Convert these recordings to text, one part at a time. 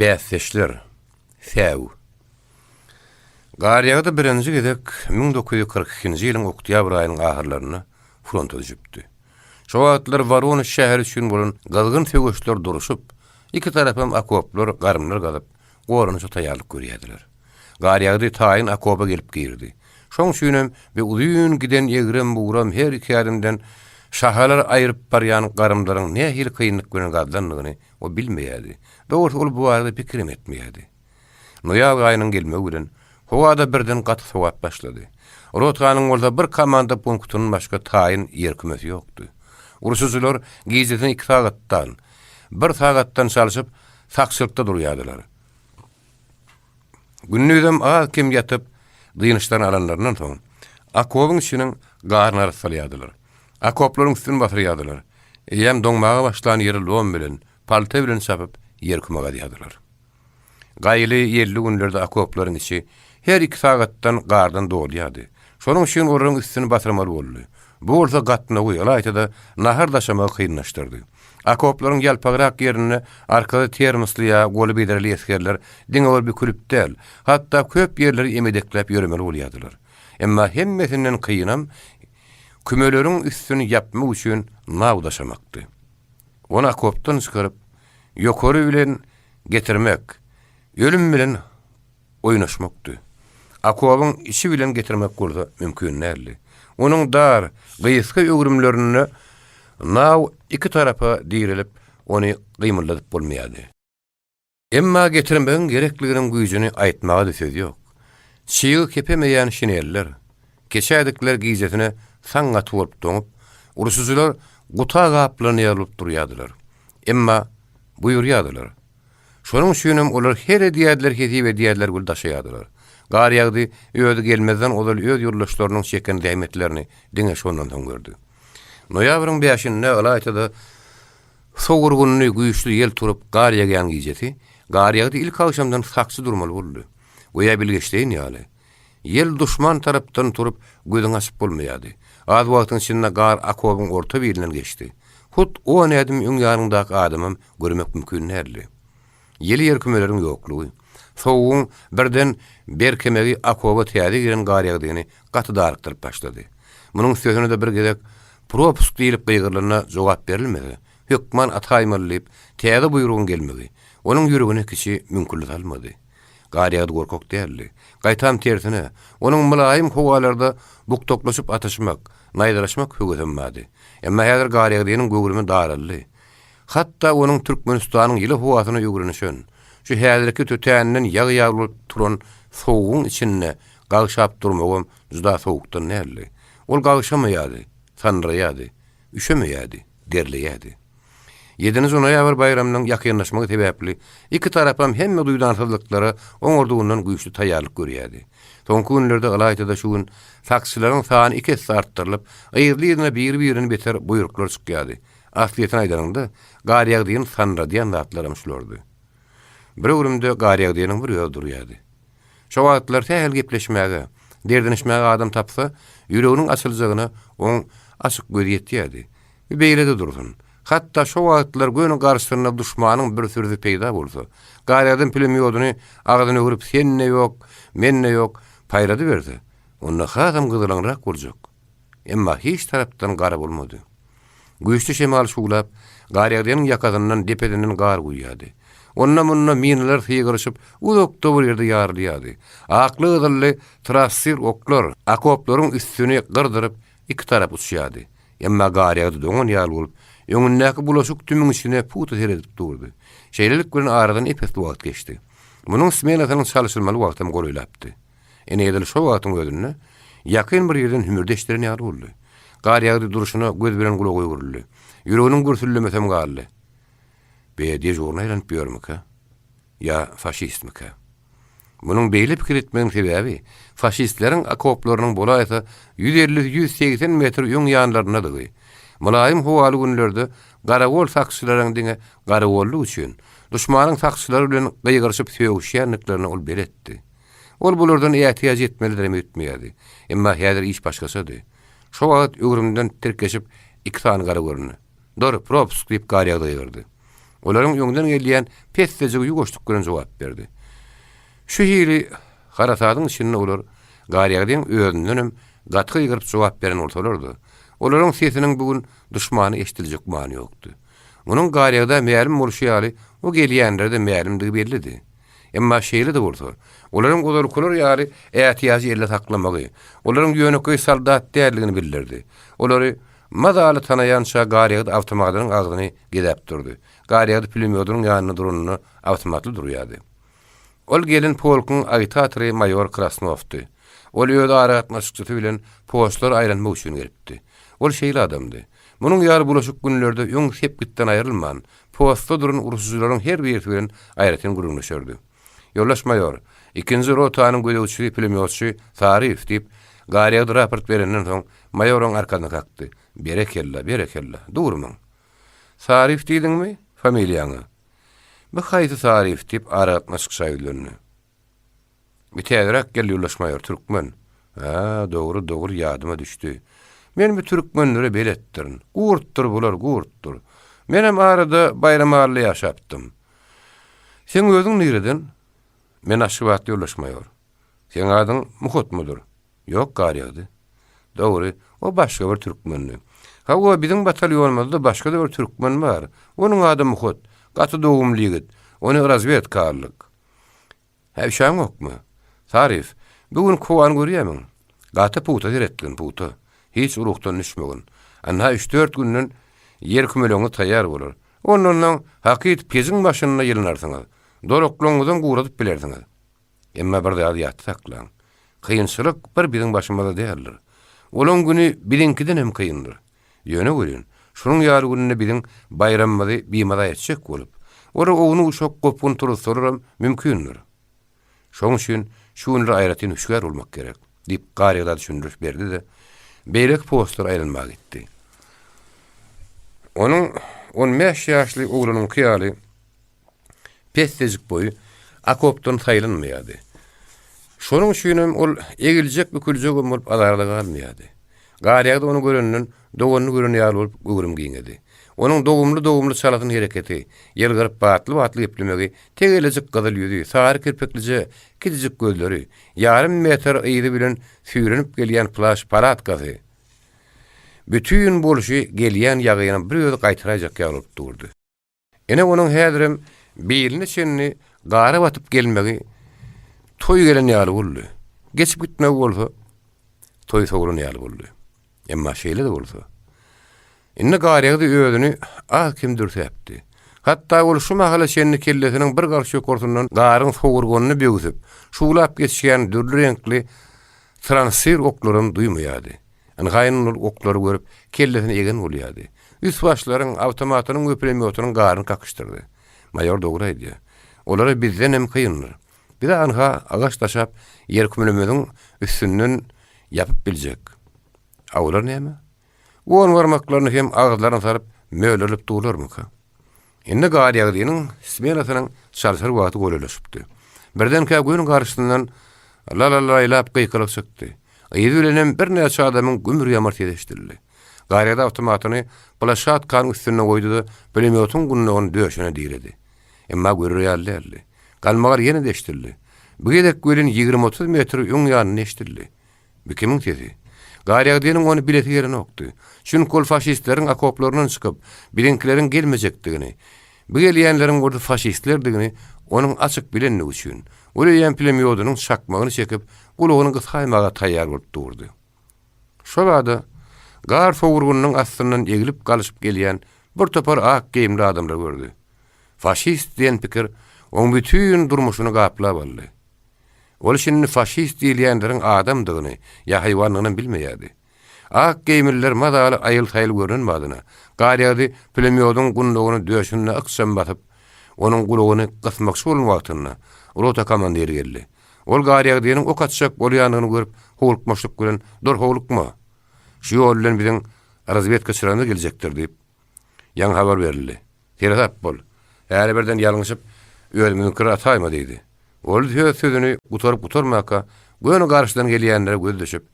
Bäsdeşler, Säw. Garýagdy birinji gezek 1942-nji ýylyň oktýabr aýynyň ahyrlarynda fronta düşüpdi. Şo wagtlar Woronež şäheri üçin bolan gyzgyn söweşler duruşyp, iki tarapam okoplar, garymlar gazyp, goranyşa taýýarlyk görýärdiler. Garýagdy taýyn okopa gelip girdi. Şoň üçinem bi uzyn giden egrem-bugram her iki ädimden şahalar aýryp barýan garymlaryň nähili kynlyk bilen gazylandygyny O bilmeýärdi. Dogrusy, ol bu barada pikirem etmeýärdi. Noýabr aýynyň gelmegi bilen, howa-da birden gaty sowap başlady. Rotanyň bolsa bir komanda punktundan başga taýyn ýerkümesi ýokdy. Urşujylar gijesine iki sagatdan, bir sagatdan çalşyp, sakçylykda durýardylar. Gündizem az-kem ýatyp, dynçlaryny alanlaryndan soň, okobyň içiniň garyny arassalaýardylar. Okoplaryň üstüni basyrýardylar. Eýýäm doňmaga başlan ýeri lom bilen, palta bilen çapyp, ýerküme gazýardylar. Gaýly, ýelli günlerde okoplaryň içi her iki sagatdan gardan dolýardy. Şonuň üçin olaryň üstüni basyrmaly boldy. Bu bolsa gatnawy, ylaýta-da, nahar daşamagy kynlaşdyrdy. Okoplaryň ýalpagrak ýerinde arkasy termosly ýa goly bedreli esgerler diňe bir bükülip däl, hatda köp ýerleri emedekläp ýöremeli bolýardylar. Emma hemmesinden kynam kümeleriň üstüni ýapmak üçin naw daşamakdy. Ony okopdan çykaryp, ýokary bilen getirmek, ölüm bilen oýnaşmakdy. Okobyň içi bilen getirmek bolsa mümkin däldi. Onuň dar, gysga öwrümlerinde naw iki tarapa direlip, ony gymyldadyp bolmaýardy. Emma getirmegiň gerekliginiň güýjüni aýtmaga-da söz ýok. Çygy kepemeýän şineller, keçädikler gijesine saň gaty bolup doňup, urşujylar guta gaplanan ýaly bolup durýardylar. Emma buýurýardylar. Şonuň üçinem olar her edýärdiler, hesip edýärdiler, gül daşaýardylar. Gar ýagdy, özi gelmezden ozal öz ýoldaşlarynyň çeken zähmetlerini diňe şondan soň gördi. Noýabryň bäşinde, ylaýta-da, sowurgynly, güýçli ýel turup, gar ýagýan gijesi, Garýagdy ilki agşamdan sakçy durmaly boldy. Göýä bilgeşleýin ýaly. Ýel duşman tarapdan turup, gözüňi açyp bolmaýardy. Az wagtyň içinde gar okobyň orta bilinden geçdi. Hut on ädim öň ýanyňdaky adamam görmek mümkin däldi. Ýyly ýerkümeleriň ýoklugy, sowugyň birden berkemegi okoba täze giren garýagdyny gaty darykdyryp başlady. Munuň üstesine-de bir gezek Propusk diýlip gygyrylanda jogap berilmese, hökman ataýmaly diýip, täze buýrugyň gelmegi, onuň ýüregine kiçi müňkürlik salmady. Garýagdy gorkak däldi. Gaýtam tersine, onuň mylaýym howalarda bukdaklaşyp atyşmak, naýzalaşmak höwesem bardy. Emma häzir Garýagdynyň göwrümi daraldy. Hatda onuň Türkmenistanyň ýyly howasyna öwrenişen, şu häzirki tötänden ýag-ýag bolup turan sowugyň içinde gagşap durmagam juda sowukdan däldi. Ol gagşamaýardy, sandyraýardy, üşemeýärdi, derleýärdi. Ýedinji noýabr baýramynyň ýakynlaşmagy sebäpli iki tarapam hemme duýdansyzlyklara oňardygyndan güýçli taýýarlyk görýärdi. Soňky günlerde ylaýta-da şu gün sakçylaryň sany iki esse artdyrylyp, yzly-yzyna biri-birinden beter buýruklar çykýardy. Aslyýetini aýdanyňda, Garýagdyny sandyradýan zatlaram şulardy. Bir öwrümde Garýagdynyň bir özi durýardy. Şo wagtlar sähel gepleşmäge, derdinişmäge adam tapsa, ýüreginiň açyljagyna oň açyk gözi ýetýärdi. Bir beýle-de dursun. Hatda şo wagtlar göni garşysynda duşmanyň bir sürüsi peýda bolsa, Garýagdyň pulemýodyny agzyna öwrüp sen-de ýok, men-de ýok paýradyberse, onda hasam gyzylaňrak boljak. Emma hiç tarapdan gara bolmady. Güýçli şemal şuwlap, Garýagdynyň ýakasyndan, depesinden gar guýýardy. Onda-munda minalar sygyryşyp, uzakda bir ýerde ýarylýardy. Akly-gyzylly trassir oklar okoplaryň üstüni gyrdyryp, iki tarap uçýardy. Emma Garýagdy doňan ýaly bolup, öňündäki bulaşyk tümüň içine pugta seredip durdy. Şeýlelik bilen aradan ep-esli wagt geçdi. Munuň smenasynyň çalşylmaly wagtam golaýlapdy. Ine edil şo wagtyň özünde ýakyn bir ýerden hümürdi eşdilen ýaly boldy. Gar ýagdy durşuna göz bilen gulaga öwrüldi. Ýüreginiň gürsüllemesem galdy. Be, dežurny aýlanyp ýörmükä? Ýa faşistmikä? Munuň beýle pikir etmeginiň sebäbi, faşistleriň okoplarynyň bolaýsa 150-180 metr öň ýanlaryndadygy, mylaýym howaly günlerde garagol sakçylaryň diňe garagollyk üçin, duşmanyň sakçylary bilen gygyryşyp sögüşýändiklerine ol beletdi. Ol bulardan ätiýaç etmelidirem öýtmeýärdi. Emma häzir iş başgaçady. Şo wagt öwrümden tirkeşip iki sany gara göründi. Dur, propusк! diýip Garýagdy gygyrdy. Olaryň öňden gelýän pessejigi ýuwaşlyk bilen jogap berdi. Şu hili harasadyň içinde olar Garýagdyň özündenem gaty gygyryp jogap beren bolsalar-da, olaryň sesiniň bu gün duşmana eşidiljek many ýokdy. Munuň Garýagda mälim bolşy ýaly, o gelýänlere-de mälimdigi bellidi. Emma şeýle-de bolsa, olaryň ozalkylar ýaly ätiýajy elde saklamagy, olaryň ýönekeý soldat däldigini bildirdi. Olary mazaly tanaýança Garýagdy awtomadynyň agzyny gezäp durdy. Garýagdy pulemýodynyň ýanynda duranynda awtomatly durýardy. Ol gelen polkuň agitatory maýor Krasnowdy. Ol öz aragatnaşykçysy bilen postlara aýlanmak üçin gelipdi. Ol şeýle adamdy. Munuň ýaly bulaşyk günlerde öň sepgitden aýrylman, postda duran urşujylaryň her birisi bilen aýratyn gürrüňleşerdi. Ýoldaş maýor, ikinji rotanyň gözegçisi pulemýotçy Saryýew, diýip, Garýagdy raport berenden soň, maýor oň arkasyna kakdy. Berekella, berekella. Durmuň. Saryýew diýdiňmi, familiýaňy? Bu haýsy Saryýew, diýip, aragatnaşykça ýüzlendi. Bir täzeräk geldi ýoldaş maýor, türkmen. Hä, dogry, dogry, ýadyma düşdi. Men bu türkmenlere beletdirin. Gurtdur bular, gurtdur. Menem arada Baýramalyda ýaşapdym. Seň özüň nireden? Men Aşgabatly ýoldaş maýor. Seň adyň Muhatmydyr? Ýok, Garýagdy. Dogry, o başga bir türkmendi. Hawa, biziň batalýonymyzda başga-da bir türkmen bar. Onuň ady Muhat. Gaty dogumly ýigit. Ony razwedka aldyk. Hä, üşäňokmy? Saryýew, bu gün kowany görýämiň? Gaty pugta seretgin, pugta. Hiç ruhdan düşmegin. Ynha, üç-dört günden ýer kümelegiňiz taýýar bolar. Ondan soň hakyt pejiň başynda ýylynarsyňyz. Dolaklaryňyzam guradyp bilersiňiz. Emma bir zady ýatda saklaň. Kynçylyk bir biziň başymyzda däldir. Olaň güni biziňkiden hem kyndyr. Ýöne welin, şunuň ýaly günde biziň baýramymyzy bimaza etjek bolup, olar ownuk-uşak gopgun turuzsalaram mümkindir. Şonuň üçin şu günler aýratyn hüşgär bolmak gerek, diýip, Garýagda düşündiriş berdi-de, beýleki postlara aýlanmaga gitdi. Onuň on bäş ýaşly oglanyňky ýaly Pessejik boýy okopdan saýlanmaýardy. Şonuň üçinem ol egiljek-büküljegem bolup azarda galmaýardy. Garýagdy ony görenden doganyny gören ýaly bolup göwrüm giňedi. Onuň dogumly-dogumly çalasyn hereketi, ýylgyryp batly-batly geplemegi, tegelejik gyzyl ýüzi, sary kirpiklije kiçijik gözleri, ýarym metr yzy bilen süýrenip gelýän plaş-palatkasy, bütin bolşy gelýän ýagyny bir özi gaýtaraýjak ýaly bolup durdy. Ine onuň häzirem biline çenli gara batyp gelmegi toý gelen ýaly boldy. Geçip gitmegi bolsa toý sowlan ýaly boldy. Emma şeýle-de bolsa, indi Garýagdy özüni az-kem dürsäpdi. Hatda ol şu mahala çenli kellesiniň bir garş ýokarsyndan garyň sowurganyny böwsüp, şuwlap geçýän dürli reňkli transir oklaram duýmaýardy. Ynha indi ol oklary görüp, kellesini egen bolýardy. Üst-başlaryň, awtomatynyň we pulemýotynyň garyny kakyşdyrdy. Maýor dogry aýdýar. Olara bizdenem kyndyr. Biz-ä anha agaç daşap, ýerkümlemiziň üstünden ýapyp biljek. A olar näme? On barmaklaryny hem agyzlaryna salyp, mölerilip durlarmyka? Indi Garýagdynyň smenasynyň çalşar wagty golaýlaşypdy. Birdenkä gün garşysyndan la-la-laýlap gykylyk çykdy. Yzy bilenem birnäçe adamyň gümür-ýamyr sesi eşidildi. Garýagdy awtomatyny ploşadkanyň üstünde goýdy-da, pulemýotyň gundagyny döşüne diredi. Emma görer ýaly däldi. Galmagal ýene-de eşidildi. Bu gezek welin 20-30 metr öň ýanynda eşidildi. Bu kimiň sesi? Garýagdynyň ony bilesi gelenokdy. Çünki ol faşistleriň okoplaryndan çykyp, biziňkileriň gelmejekdigini, bu gelýänleriň bolsa faşistlerdigini onuň açyk bilenligi üçin, ol eýýäm pulemýodynyň çakmagyny çekip, gulagyny gysaýmaga taýýar bolup durdy. Şol bada gar sowurgynyň astyndan eglip-galyşyp gelýän bir topar ak geýimli adamlary gördi. Faşist diýen pikir oň bütin durmuşyny gaplap aldy. Ol şindi faşist diýilýänleriň adamdygyny ýa haýwandygynam bilmeýärdi. Ak geýimliler mazaly aýyl-saýyl görnen badyna, Garýagdy pulemýodyň gundagyny döşünde ykjam basyp, onuň gulagyny gysmakçy bolan wagtynda, rota komandiri geldi. Ol Garýagdynyň ok atjak bolýandygyny görüp, howlukmaçlyk bilen, Dur, howlukma! Şu ýol bilen biziň razwedkaçylarymyz geljekdir diýip, Ýaňy habar berildi. Seresap bol. Häli birden ýalňyşyp, özümiziňkileri ataýma diýdi. Ol öz sözüni gutaryp-gutarmaka, göni garşydan gelýänlere göz düşüp,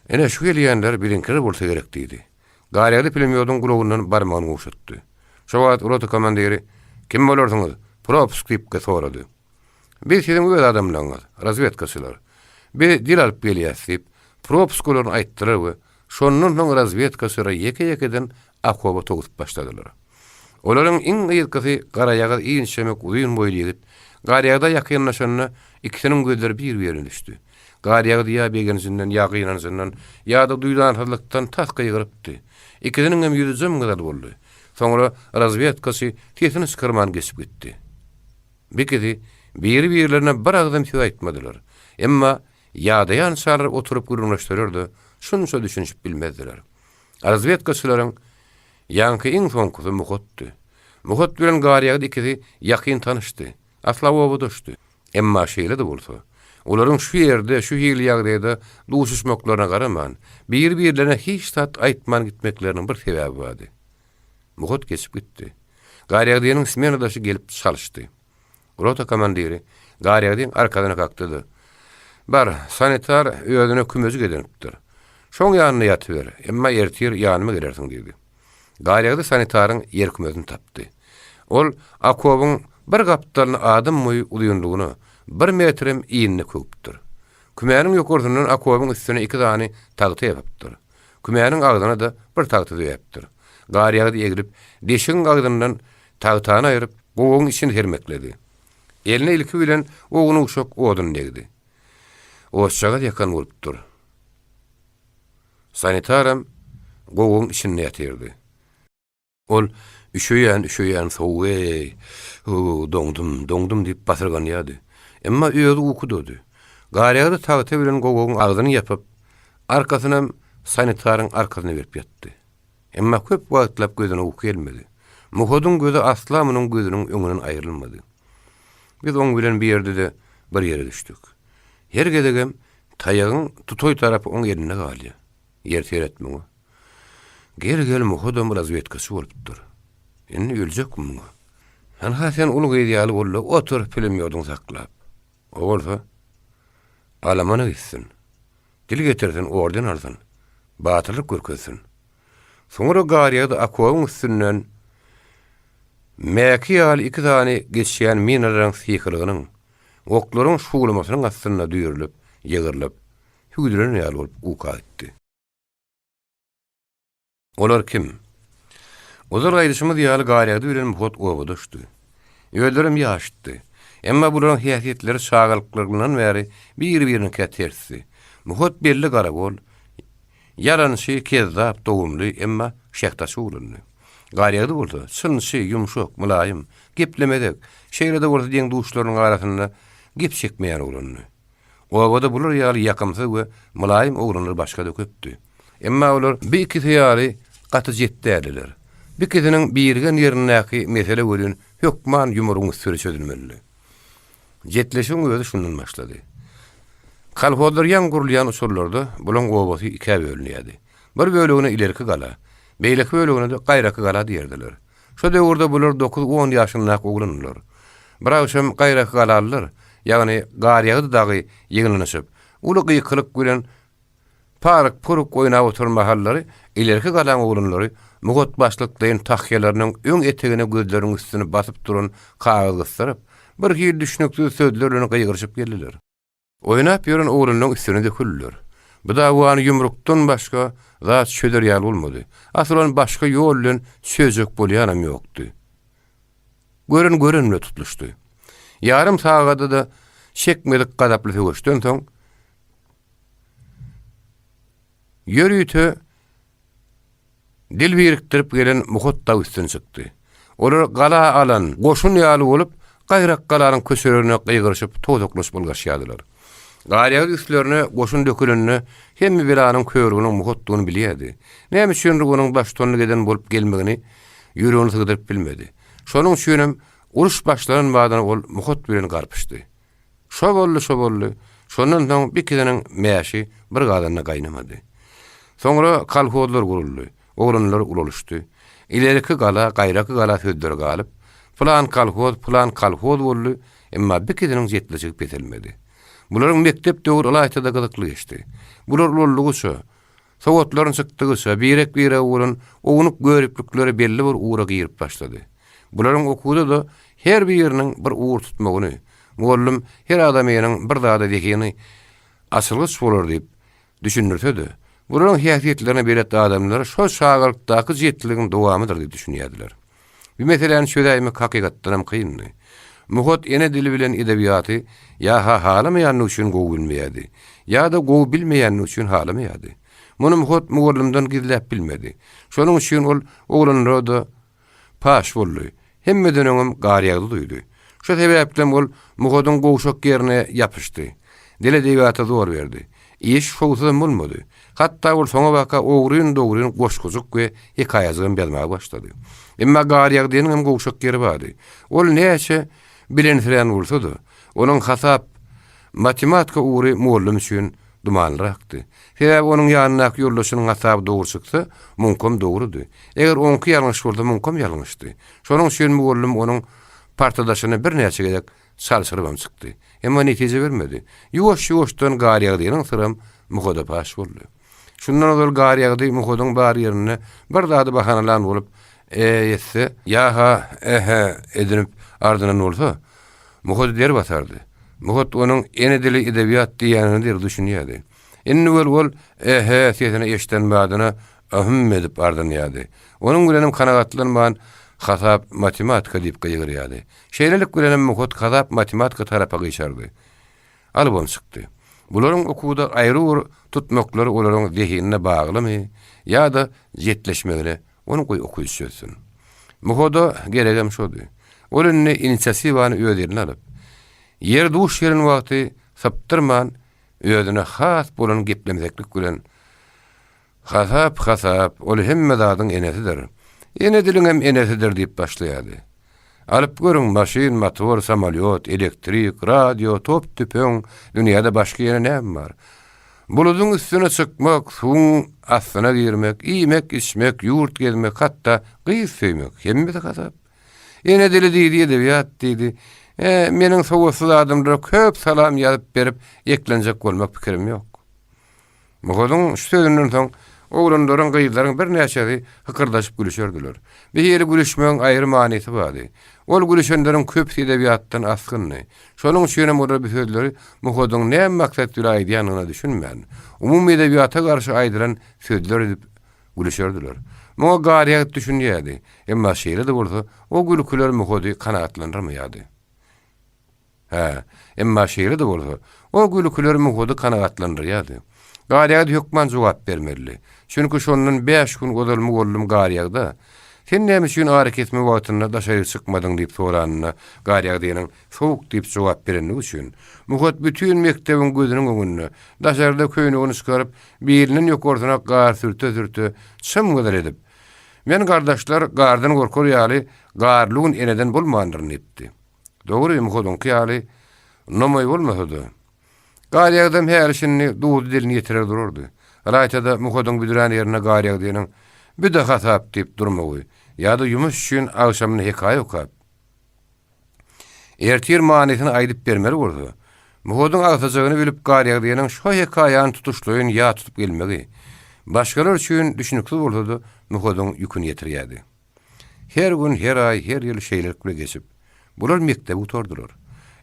Ine, şu gelýänler biziňkiler bolsa gerek diýdi. Garýagdy pulemýodyň gulagyndan barmagyny gowşatdy. Şo wagt rota komandiri, Kim bolarsyňyz? Propusk diýip sorady. Biz siziň öz adamlaryňyz, razwedkaçylar. Biz dil alyp gelýäs diýip, propuskalaryny aýtdylar we şondan soň razwedkaçylar ýeke-ýekeden okoba towsup başladylar. Olaryň iň yzkysy garaýagyz inçemek uzyn boýly ýigit Garýagda ýakynlaşanda ikisiniň gözleri bir-birine düşdi. Garýagdy ýa begenjinden, ýa gynanjyndan, ýa-da duýdansyzlykdan tas gygyrypdy. Ikisiniňem ýüzi jym-gyzyl boldy. Soňra razwedkaçy sesini çykarman geçip gitdi. Bikisi biri-birlerine bir agzam söz aýtmadylar. Emma ýadaýançalar oturyp gürrüňleşseler-de, şunça düşünişip bilmezdiler. Razwedkaçylaryň ýaňky iň soňkusy Muhatdy. Muhat bilen Garýagdy ikisi ýakyn tanyşdy, asla obadaşdy. Emma şeýle-de bolsa, olaryň şu ýerde, şu hili ýagdaýda duşuşmaklaryna garaman, biri-birlerine hiç zat aýtman gitmekleriniň bir sebäbi bardy. Muhat geçip gitdi. Garýagdynyň smenadaşy gelip çalyşdy. Rota komandiri Garýagdyň arkasyna kakdy-da, Bar, sanitar özüne kümejik edinipdir. Şoň ýanynda ýatyber, emma ertir ýanyma gelersiň diýdi. Garýagdy sanitaryň ýerkümesini tapdy. Ol okobyň bir gapdalyny adam boýy uzynlygyna, bir metrem inine köwüpdir. Kümäniň ýokarsyndan okobyň üstüne iki sany tagta ýapypdyr. Kümäniň agzyna-da bir tagta döwäpdir. Garýagdy eglip, deşigiň agzyndan tagtany aýryp, gowagyň içini sermekledi. Eline ilki bilen owun-uşak odun degdi. Otjagaz ýakan bolupdyr. Sanitaram gowagyň içinde ýatyrdy. Ol, Üşeýän, üşeýän, sowuk-eý, ho-o, doňdum, doňdum diýip basyrganýardy. Emma özi ukudady. Garýagdy tagta bilen gowagyň agzyny ýapyp, arkasynam sanitaryň arkasyna berip ýatdy. Emma köp wagtlap gözüne uky gelmedi. Muhadyň gözi asla munuň gözüniň öňünden aýrylmady. Biz oň bilen bir ýerde-de bir ýere düşdük. Her gezegem taýagyň tutoý tarapy oň elinde galýar. Ýer seret muňa. Gel-gel Muhadam razwedkaçy bolupdyr. Indi öljekmi muňa? Hanha sen uly gyz ýaly bol-da otur pulemýodyňy saklap. O bolsa alamana gitsin. Dil getirsin, orden alsyn. Batyrlyk görkezsin. Soňra Garýagdy okobyň üstünden mäki ýaly iki sany geçýän minalaryň sykylygynyň, oklaryň şuwlamasynyň astynda düýrülip, ýygrylyp, hüwdülenen ýaly bolup uka gitdi. Olar kim? Ozal aýdyşymyz ýaly Garýagdy bilen Muhat obadaşdy. Özlerem ýaşdy. Emma bularyň häsiýetleri çagalyklaryndan bäri bir-biriniňkä tersdi. Muhat belli garagol, ýalançy, kezzap, dogumly, emma şähdaçyk oglandy. Garýagdy bolsa, çynçy, ýumşak, mylaýym, geplemezek, şeýle-de bolsa deň-duşlarynyň arasynda gep çekmeýän oglandy. Obada bular ýaly ýakymsyz we mylaýym oglanlar başga-da köpdi. Emma olar bi ikisi ýaly gaty jet däldiler. Bi ikisiniň birigen ýerindäki mesele welin hökman ýumrugyň üsti bilen çözülmelidi. Jetleşigiň özi şundan başlady. Kolhozlar ýaňy gurulýan uçurlarda bulaň obasy ikä bölünýärdi. Bir bölegine ilerki gala, beýleki bölegine-de gaýraky gala diýerdiler. Şo döwürde bular dokuz-on ýaşyndaky oglandylar. Bir agşam gaýraky galalylar, ýagny Garýagdy dagy ýygnanyşyp, uly gykylyk bilen paryk-puruk oýnap oturan mahallary ilerki galaň oglanlary mugat başlyklaýyn tahýalarynyň öň etegine gözleriniň üstüni basyp duran kagyz gysdyryp, birhili düşnüksiz sözler bilen gygyryşyp geldiler. Oýnap ýören oglanlaryň üstüne döküldiler. Bu dawany ýumrukdan başga zat çözer ýaly bolmady. Asyl ony başga ýol bilen çözjek bolýanam ýokdy. Gören gören bilen tutluşdy. Ýarym sagada-da çekmedik gazaply söweşden soň, ýörite Dil birikdirip gelen Muhat dag üstün çykdy. Olar gala alan goşun ýaly bolup, gaýrak galanyň köçelerine gygyryşyp, tozaklaşyp ylgaşýardylar. Garýagyz üstlerine goşun dökülende hemme belanyň körüginiň Muhatdygyny bilýärdi. Näme üçindir onuň baştutanlyk eden bolup gelmegini ýüregine sygdyryp bilmedi. Şonuň üçinem uruş başlanan badyna ol Muhat bilen garpyşdy. Şo boldy, şo boldy. Şondan soň bikisiniň mäşi bir gazanda gaýnamady. Soňra kolhozlar guruldy. Oglanlar ulalyşdy. Ileriki gala, gaýraky gala sözleri galyp, pylan kolhoz, pylan kolhoz boldy, emma bikisiniň jetleşigi peselmedi. Bularyň mekdep döwri ylaýta-da gyzykly geçdi. Bular ulaldygyça. Sowatlaryny çykdygyça, birek-birege bolan ownuk göriplikleri belli bir ugra girip başlady. Bularyň okuwda-da her biriniň bir ugur tutmagyny, mugallym her adamynyň bir zada zehini açylgyç bolar diýip düşündirse-de, bularyň häsiýetlerine belet adamlar şol çagalykdaky jetliligiň dowamydyr diýip düşünýärdiler. Bu meseläni çözäýmek hakykatdanam kyndy. Muhat ene dili bilen edebiýaty ýa-ha halamaýanlygy üçin gowy bilmeýärdi, ýa-da gowy bilmeýänligi üçin halamaýardy. Muny Muhat mugallymdan gizläp bilmedi. Şonuň üçin ol oglanlara-da paş boldy. Hemmeden öňem Garýagdy duýdy. Şo sebäplem ol Muhadyň gowşak ýerine ýapyşdy. Dil-edebiýata zor berdi. Iş şowsuzam bolmady. Hatda ol soňabaka ogryn-dogryn goşgujyk we hekaýajygam ýazmaga başlady. Emma Garýagdynyňam gowşak ýeri bardy. Ol näçe bilensirän bolsa-da, onuň hasap, matematika ugry mugallym üçin dumanlyrakdy. Sebäbi onuň ýanyndaky ýoldaşynyň hasaby dogry çyksa, muňkam dogrudy. Eger oňky ýalňyş bolsa, muňkam ýalňyşdy. Şonuň üçin mugallym onuň partadaşyny birnäçe gezek çalşyrybam çykdy. Emma netije bermedi. Ýuwaş-ýuwaşdan Garýagdynyň syram Muhada paş boldy. Şundan ozal Garýagdy Muhadyň bar ýerinde bir zady bahanalan bolup, e etse, ýa-ha e-he edinip ardynan bolsa, Muhady der basardy. Muhat onuň ene dili edebiýat diýýänine der düşünýärdi. Indi weli ol e-he sesini eşiden badyna Yhym edip ardynýardy. Onuň bilenem kanagatlanman, Hasap matematika diýip gygyrýardy. Şeýlelik bilenem Muhat hasap matematika tarapa gyşardy. Alybam çykdy. Bularyň okuwda aýry ugur tutmaklary olaryň zehinine baglymy ýa-da jetleşmegine, ony goý okyjy çözsün. Muhada geregem şody. Ol indi inisiatiwany öz eline alyp, ýeri duş gelen wagty sypdyrman, özüne has bolan geplemseklik bilen, Hasap, hasap, ol hemme zadyň enesidir. Ene diliňem enesidir diýip başlaýardy. Alyp görüň, maşyn, motor, samolýot, elektrik, radio, top, tüpeň, dünýäde başga ýene näme bar? Buludyň üstüne çykmak, suwuň astyna girmek, iýmek, içmek, ýurt gezmek, hatda gyz söýmek, hemmesi hasap. Ene dili diýdi, edebiýat diýdi. E, meniň sowatsyz adamlara köp salam ýazyp berip, eklenjek bolmak pikirim ýok. Muhadyň şu sözünden soň, oglanlaryň, gyzlaryň birnäçesi hykyrdaşyp gülüşerdiler. Bir hili gülüşmegiň aýry manysy bardy. Ol gülüşenleriň köpüsi edebiýatdan asgyndy. Şonuň üçinem olar bu sözleri Muhadyň näme maksat bilen aýdýandygyna düşünmän, umumy edebiýata garşy aýdylan sözler edip gülüşerdiler. Muňa Garýagd düşünýärdi. Emma şeýle-de bolsa, o gülküler Muhady kanagatlandyrmaýardy. Hä, emma şeýle-de bolsa, o gülküler Muhady kanagatlandyrýardy. Garýagdy hökman jogap bermelidi. Çünki şondan bäş gün ozal mugallym Garýagda, Sen näme üçin arakesme wagtynda daşaryk çykmadyň diýip soranynda, Garýagdynyň Sowuk diýip jogap berenligi üçin, Muhat bütin mekdebiň gözüniň öňünde, daşarda köýnegini çykaryp, bilinden ýokarsyna gar sürte-sürte, çym-gyzyl edip, Men gardaşlar, gardan gorkar ýaly, garly gün eneden bolmandyryn diýipdi. Dogry, Muhadyňky ýaly nomaý bolmasa-da, Garýagdam häli-şindi duzly dilini ýetirer durardy. Ylaýta-da Muhadyň büdrän ýerinde Garýagdynyň Bi-de hasap diýip durmagy ýa-da ýumuş üçin agşamyna hekaýa okap, ertir manysyny aýdyp bermeli bolsa, Muhadyň agsajagyny bilip Garýagdynyň şo hekaýany tutuşlaýyn ýat tutup gelmegi, başgalar üçin düşüniksiz bolsa-da, Muhadyň ýüküni ýetirýärdi. Her gün, her aý, her ýyl şeýlelik bilen geçip, bular mekdebi gutardylar.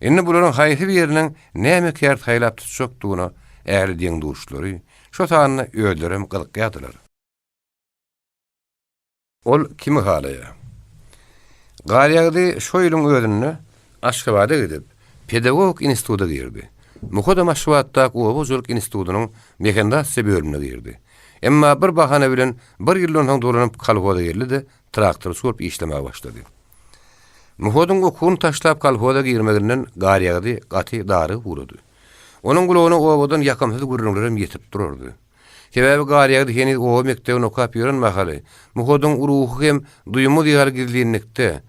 Indi bularyň haýsy biriniň näme kär saýlap tutjakdygyna ähli deň-duşlary, şo sanda özlerem gyzykýardylar. Ol kimi halaýar? Garýagdy şo ýylyň özünde Aşgabada gidip, pedagogik instituta girdi. Muhadam Aşgabatdaky oba hojalyk institutynyň mehanizasiýa bölümine girdi. Emma bir bahana bilen bir ýyldan soň dolanyp kolhoza geldi-de, traktorçy bolup işlemäge başlady. Muhadyň okuwyny taşlap kolhoza girmeginden Garýagdy gaty darygyp ugrady. Onuň gulagyna obadan ýakymsyz gürrüňlerem ýetip durardy. Sebäbi Garýagdy heniz oba mekdebini okap ýören mahaly Muhadyň ruhy hem duýmaz ýaly gizlinlikde,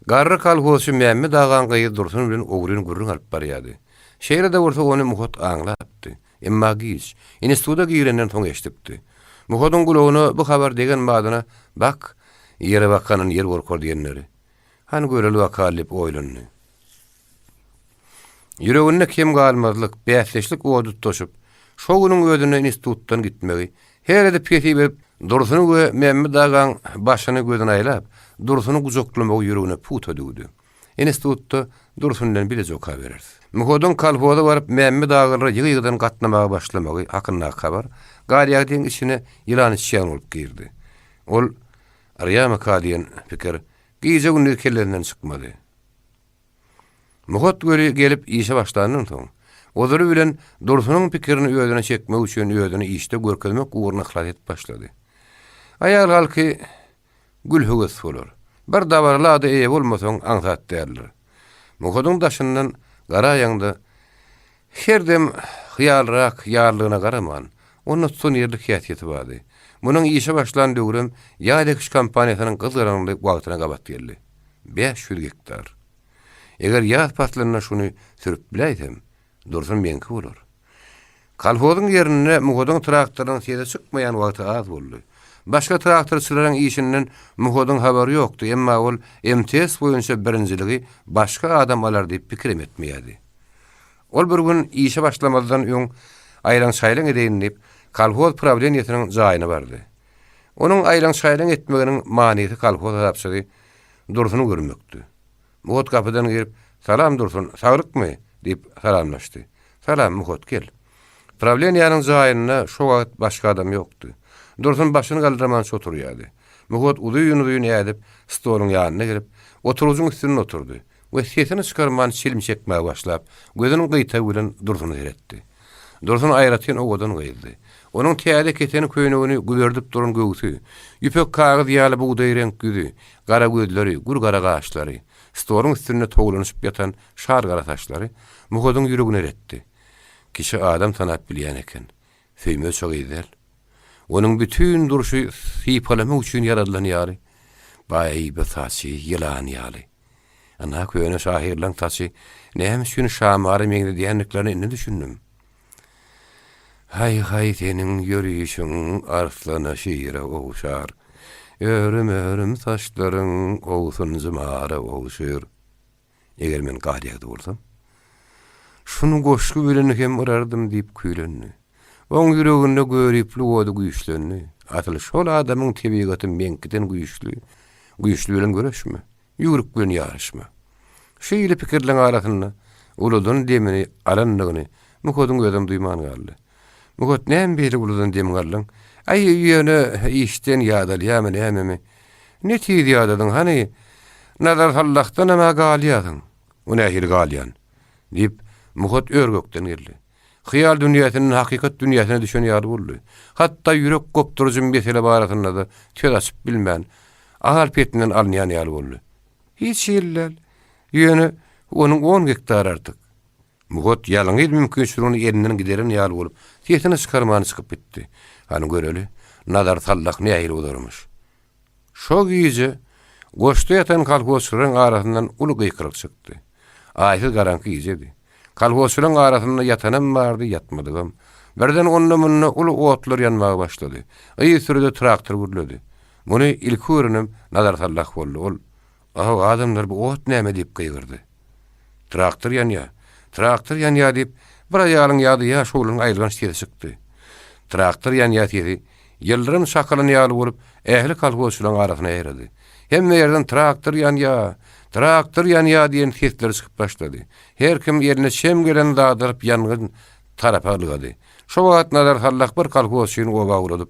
Garry kolhozçy Mämmet agaň gyzy Dursun bilen ogryn gürrüň alyp barýardy. Şeýle-de bolsa ony Muhat aňlapdy. Emma giç, instituta girenden soň eşidipdi. Muhadyň gulagyna bu habar degen badyna Bak, ýere bakandan ýer gorkar diýenleri. Hany göreli bakaly diýip oýlandy. Ýüreginde kem galmazlyk, bäsdeşlik ody tutaşyp, Şo günüň özünde institutdan gitmegi, her edip hesip edip, Dursuny we Mämmet agaň başyny gözüne aýlap, Dursuny gujaklamagy ýüregine pugta düwdi. Institutda Dursun bilen bileje okabereris. Muhadyň kolhoza baryp Mämmet agalara ýygy-ýygydan gatnamaga başlamagy hakyndaky habar Garýagdyň içine ýylan içýan bolup girdi. Ol Yrýamyka diýen pikir gije-gündiz kellesinden çykmady. Muhat weli gelip işe başlandan soň, ozaly bilen Dursunyň pikirini özüne çekmek üçin özüni işde görkezmek ugruna yhlas edip başlady. Aýal halky gül höwes bolar. Bir dabaraly ada eýe bolmasaň aňsat däldir. Muhadyň daşyndan garaýaňda her dem hyýalrak ýarlygyna garaman, onda tutanýerlik häsiýeti bardy. Munuň işe başlan döwrem ýaz ekiş kampaniýasynyň gyzgalaňly wagtyna gabat geldi. 500 gektar. Eger ýaz paslynda şuny sürüp biläýsem, Dursun meňki bolar. Kolhozyň ýerinde Muhadyň traktorynyň sesi çykmaýan wagty az boldy. Başga traktorçylaryň işinden Muhadyň habary ýokdy, emma ol MTS boýunça birinjiligi başga adam alar diýip pikirem etmeýärdi. Ol bir gün işe başlamazdan öň aýlaň-çaýlaň edeýin diýip, kolhoz prawleniýesiniň jaýyna bardy. Onuň aýlaň-çaýlaň etmeginiň manysy kolhoz hasapçysy Dursuny görmekdi. Muhat gapydan girip, Salam, Dursun, saglykmy? diýip salamlaşdy. Salam, Muhat, gel. Prawleniýäniň jaýynda şo wagt başga adam ýokdy. Dursun başyny galdyrmança oturýardy. Muhat uzyn-uzyn ädip, stoluň ýanyna gelip, oturgyjyň üstünde oturdy we sesini çykarman çilim çekmäge başlap, gözüniň gyýtagy bilen Dursuna seretdi. Dursun aýratyn owadan gyzdy. Onuň täze keteni köýnegini güberdip duran göwsi, ýüpek kagyz ýaly bugdaý reňk ýüzi, gara gözleri, gür gara gaşlary, stoluň üstünde towlanyşyp ýatan şar gara saçlary Muhadyň ýüregini eretdi. Kişi adam tanap bilýän eken. Söýmezçe gyz däl. Onuň bütin durşy sypalamak üçin ýaradylan ýaly. Baý, bu saçy ýylan ýaly. Ynha, köne şahyrlaň saçy näme üçin şamara meňzedýändiklerine indi düşündim. Haý-haý seniň ýörişiň arslana şire ogşar, Örüm-örüm saçlaryň owsunjy mara ogşur. Eger men Garýagdy bolsam, şuny goşgy bilen hem yrardym diýip küýlendi. Oň ýüreginde göriplik ody güýçlendi. Asyl şol adamyň tebigaty meňkiden güýçli. Güýçli bilen göreşme. Ýüwrük bilen ýaryşma. Şeýle pikirleň arasynda uludan demini alandygyny Muhadyň özem duýman galdy. Muhat, näme beýle uludan demiňi aldyň? Aý, ýöne işden ýadalýamy nämemi? Ne tiz ýadadyň, hany, Nazar sallahdanam-a galýasyň. O nähili galýan? diýip, Muhat ör-gökden geldi. Hyýal dünýäsinden hakykat dünýäsine düşen ýaly boldy. Hatda ýürek gopduryjy mesele barasynda-da söz açyp bilmän, agal petinden alynýan ýaly boldy. Hiç hili däl. Ýöne onuň on gektary artyk. Muhat ýalňyz mümkinçiligini elinden gideren ýaly bolup, sesini çykarman çykyp gitdi. Hany göreli, Nazar sallak nähili uzarmyş. Şo gije goşda ýatan kolhozçylaryň arasyndan uly gykylyk çykdy. Aýsyz garaňky gijedi. Kolhozçylaryň arasynda ýatanam bardy, ýatmadygam. Birden onda-munda uly otlar ýanmaga başlady. Yz sürüde traktor gürledi. Muny ilki görenem Nazar sallah boldy. Ol, Aw, adamlar, bu ot näme diýip gygyrdy. Traktor ýanýar! Traktor ýanýar! diýip, bir aýalyň ýa-da ýaş oglanyň aýylganç sesi çykdy. Traktor ýanýar sesi ýyldyrym çakylan ýaly bolup, ähli kolhozçylaryň arasyna ýaýrady. Hemme ýerden Traktor ýanýar! Traktor ýanýar! diýen sesler çykyp başlady. Her kim eline çem gelen zady alyp ýangyn tarapa ylgady. Şo wagt Nazar sallah bir kolhozçyny oba ugradyp,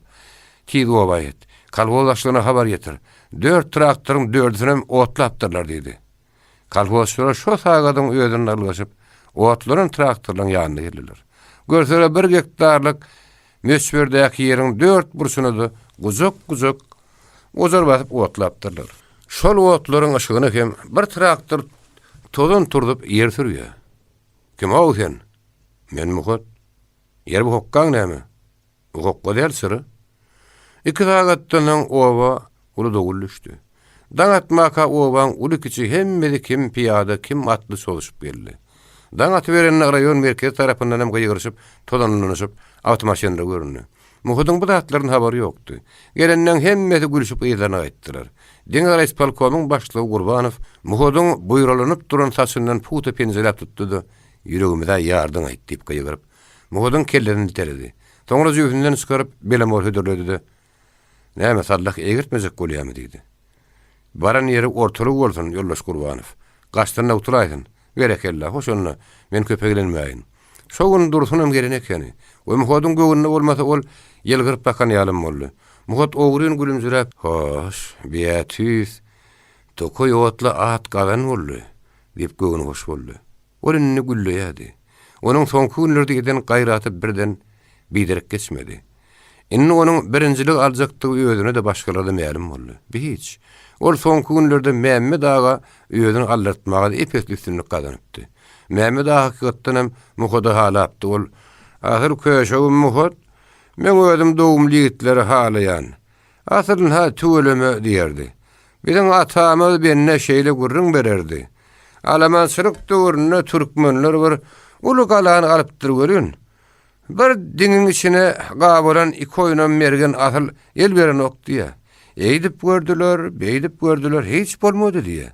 Tiz oba ýet. Kolhoz başlygyna habar ýetir. Dört traktoryň dördüsinem otlapdyrlar diýdi. Kolhozçylar şo sagadyň özünde ylgaşyp, otlanan traktorlaryň ýanyna geldiler. Görseler bir gektarlyk möçberdäki ýeriň dört burçuna-da gujak-gujak ojar basyp otlapdyrlar. Şol otlaryň yşygyna hem bir traktor tozan turzup ýer sürýär. Kim-ow sen? Men Muhat. Ýeri bu hokgaň näme? Bu hokga däl syry. Iki sagatdan soň oba uly dowul düşdi. Daň atmaka obaň uly-kiçi hemmesi kim pyýada, kim atly çozuşyp geldi. Daň atyberende raýon merkezi tarapyndan hem gygyryşyp, tozanlanyşyp, awtomaşynlar göründi. Muhydyň bu zatlardan habary ýokdy. Gelenleň hemmesi gülşüp yzlaryna gaýtdylar. Diňe raýispolkomyň başlygy Gurbanow Muhydyň buýralanyp duran saçyndan pugta penjeläp tutdy-da, Ýüregimiz-ä ýardyň-aýt diýip gygyryp. Muhadyň kellesini iteledi. Soňra jübüsinden çykaryp, belemor hödürledi-de, Näme, sallah egirtmejek bolýamy? diýdi. Baran ýeri ortalyk bolsun, ýoldaş Gurbanow. Gaçdan-da gutulaýsyn. Berekella, hoş onda, men köpe eglenmäýin. Şo gün Dursunam gelen ekeni. We Muhadyň göwnüne bolmasa ol ýylgyryp bakan ýalam boldy. Muhat ogryn gülümjiräp, Hoş, biýä tüýs, tokaý otla at gazan boldy, diýip göwnühoş boldy. Ol indi gülleýärdi. Onuň soňky günlerde eden gaýraty birden biderek geçmedi. Indi onuň birinjiligi aljakdygy özüne-de, başgalara-da mälim boldy. Bi hiç. Ol soňky günlerde Mämmet aga özüni aldyrtmaga-da ep-esli üstünlik gazanypdy. Mämmet aga hakykatdan hem Muhady halapdy. Ol, Asyl köşegim Muhat, meň özüm dogumly ýigitleri halaýan. Asyl-ha tüweleme diýerdi. Biziň atamyz bende şeýle gürrüň bererdi. Alamançylyk döwründe türkmenler bir uly galany alypdyr welin, bir diňiň içine gabalan iki oýnam mergen asyl el berenok diýýä. Eýdip gördüler, beýdip gördüler, hiç bolmady diýýä.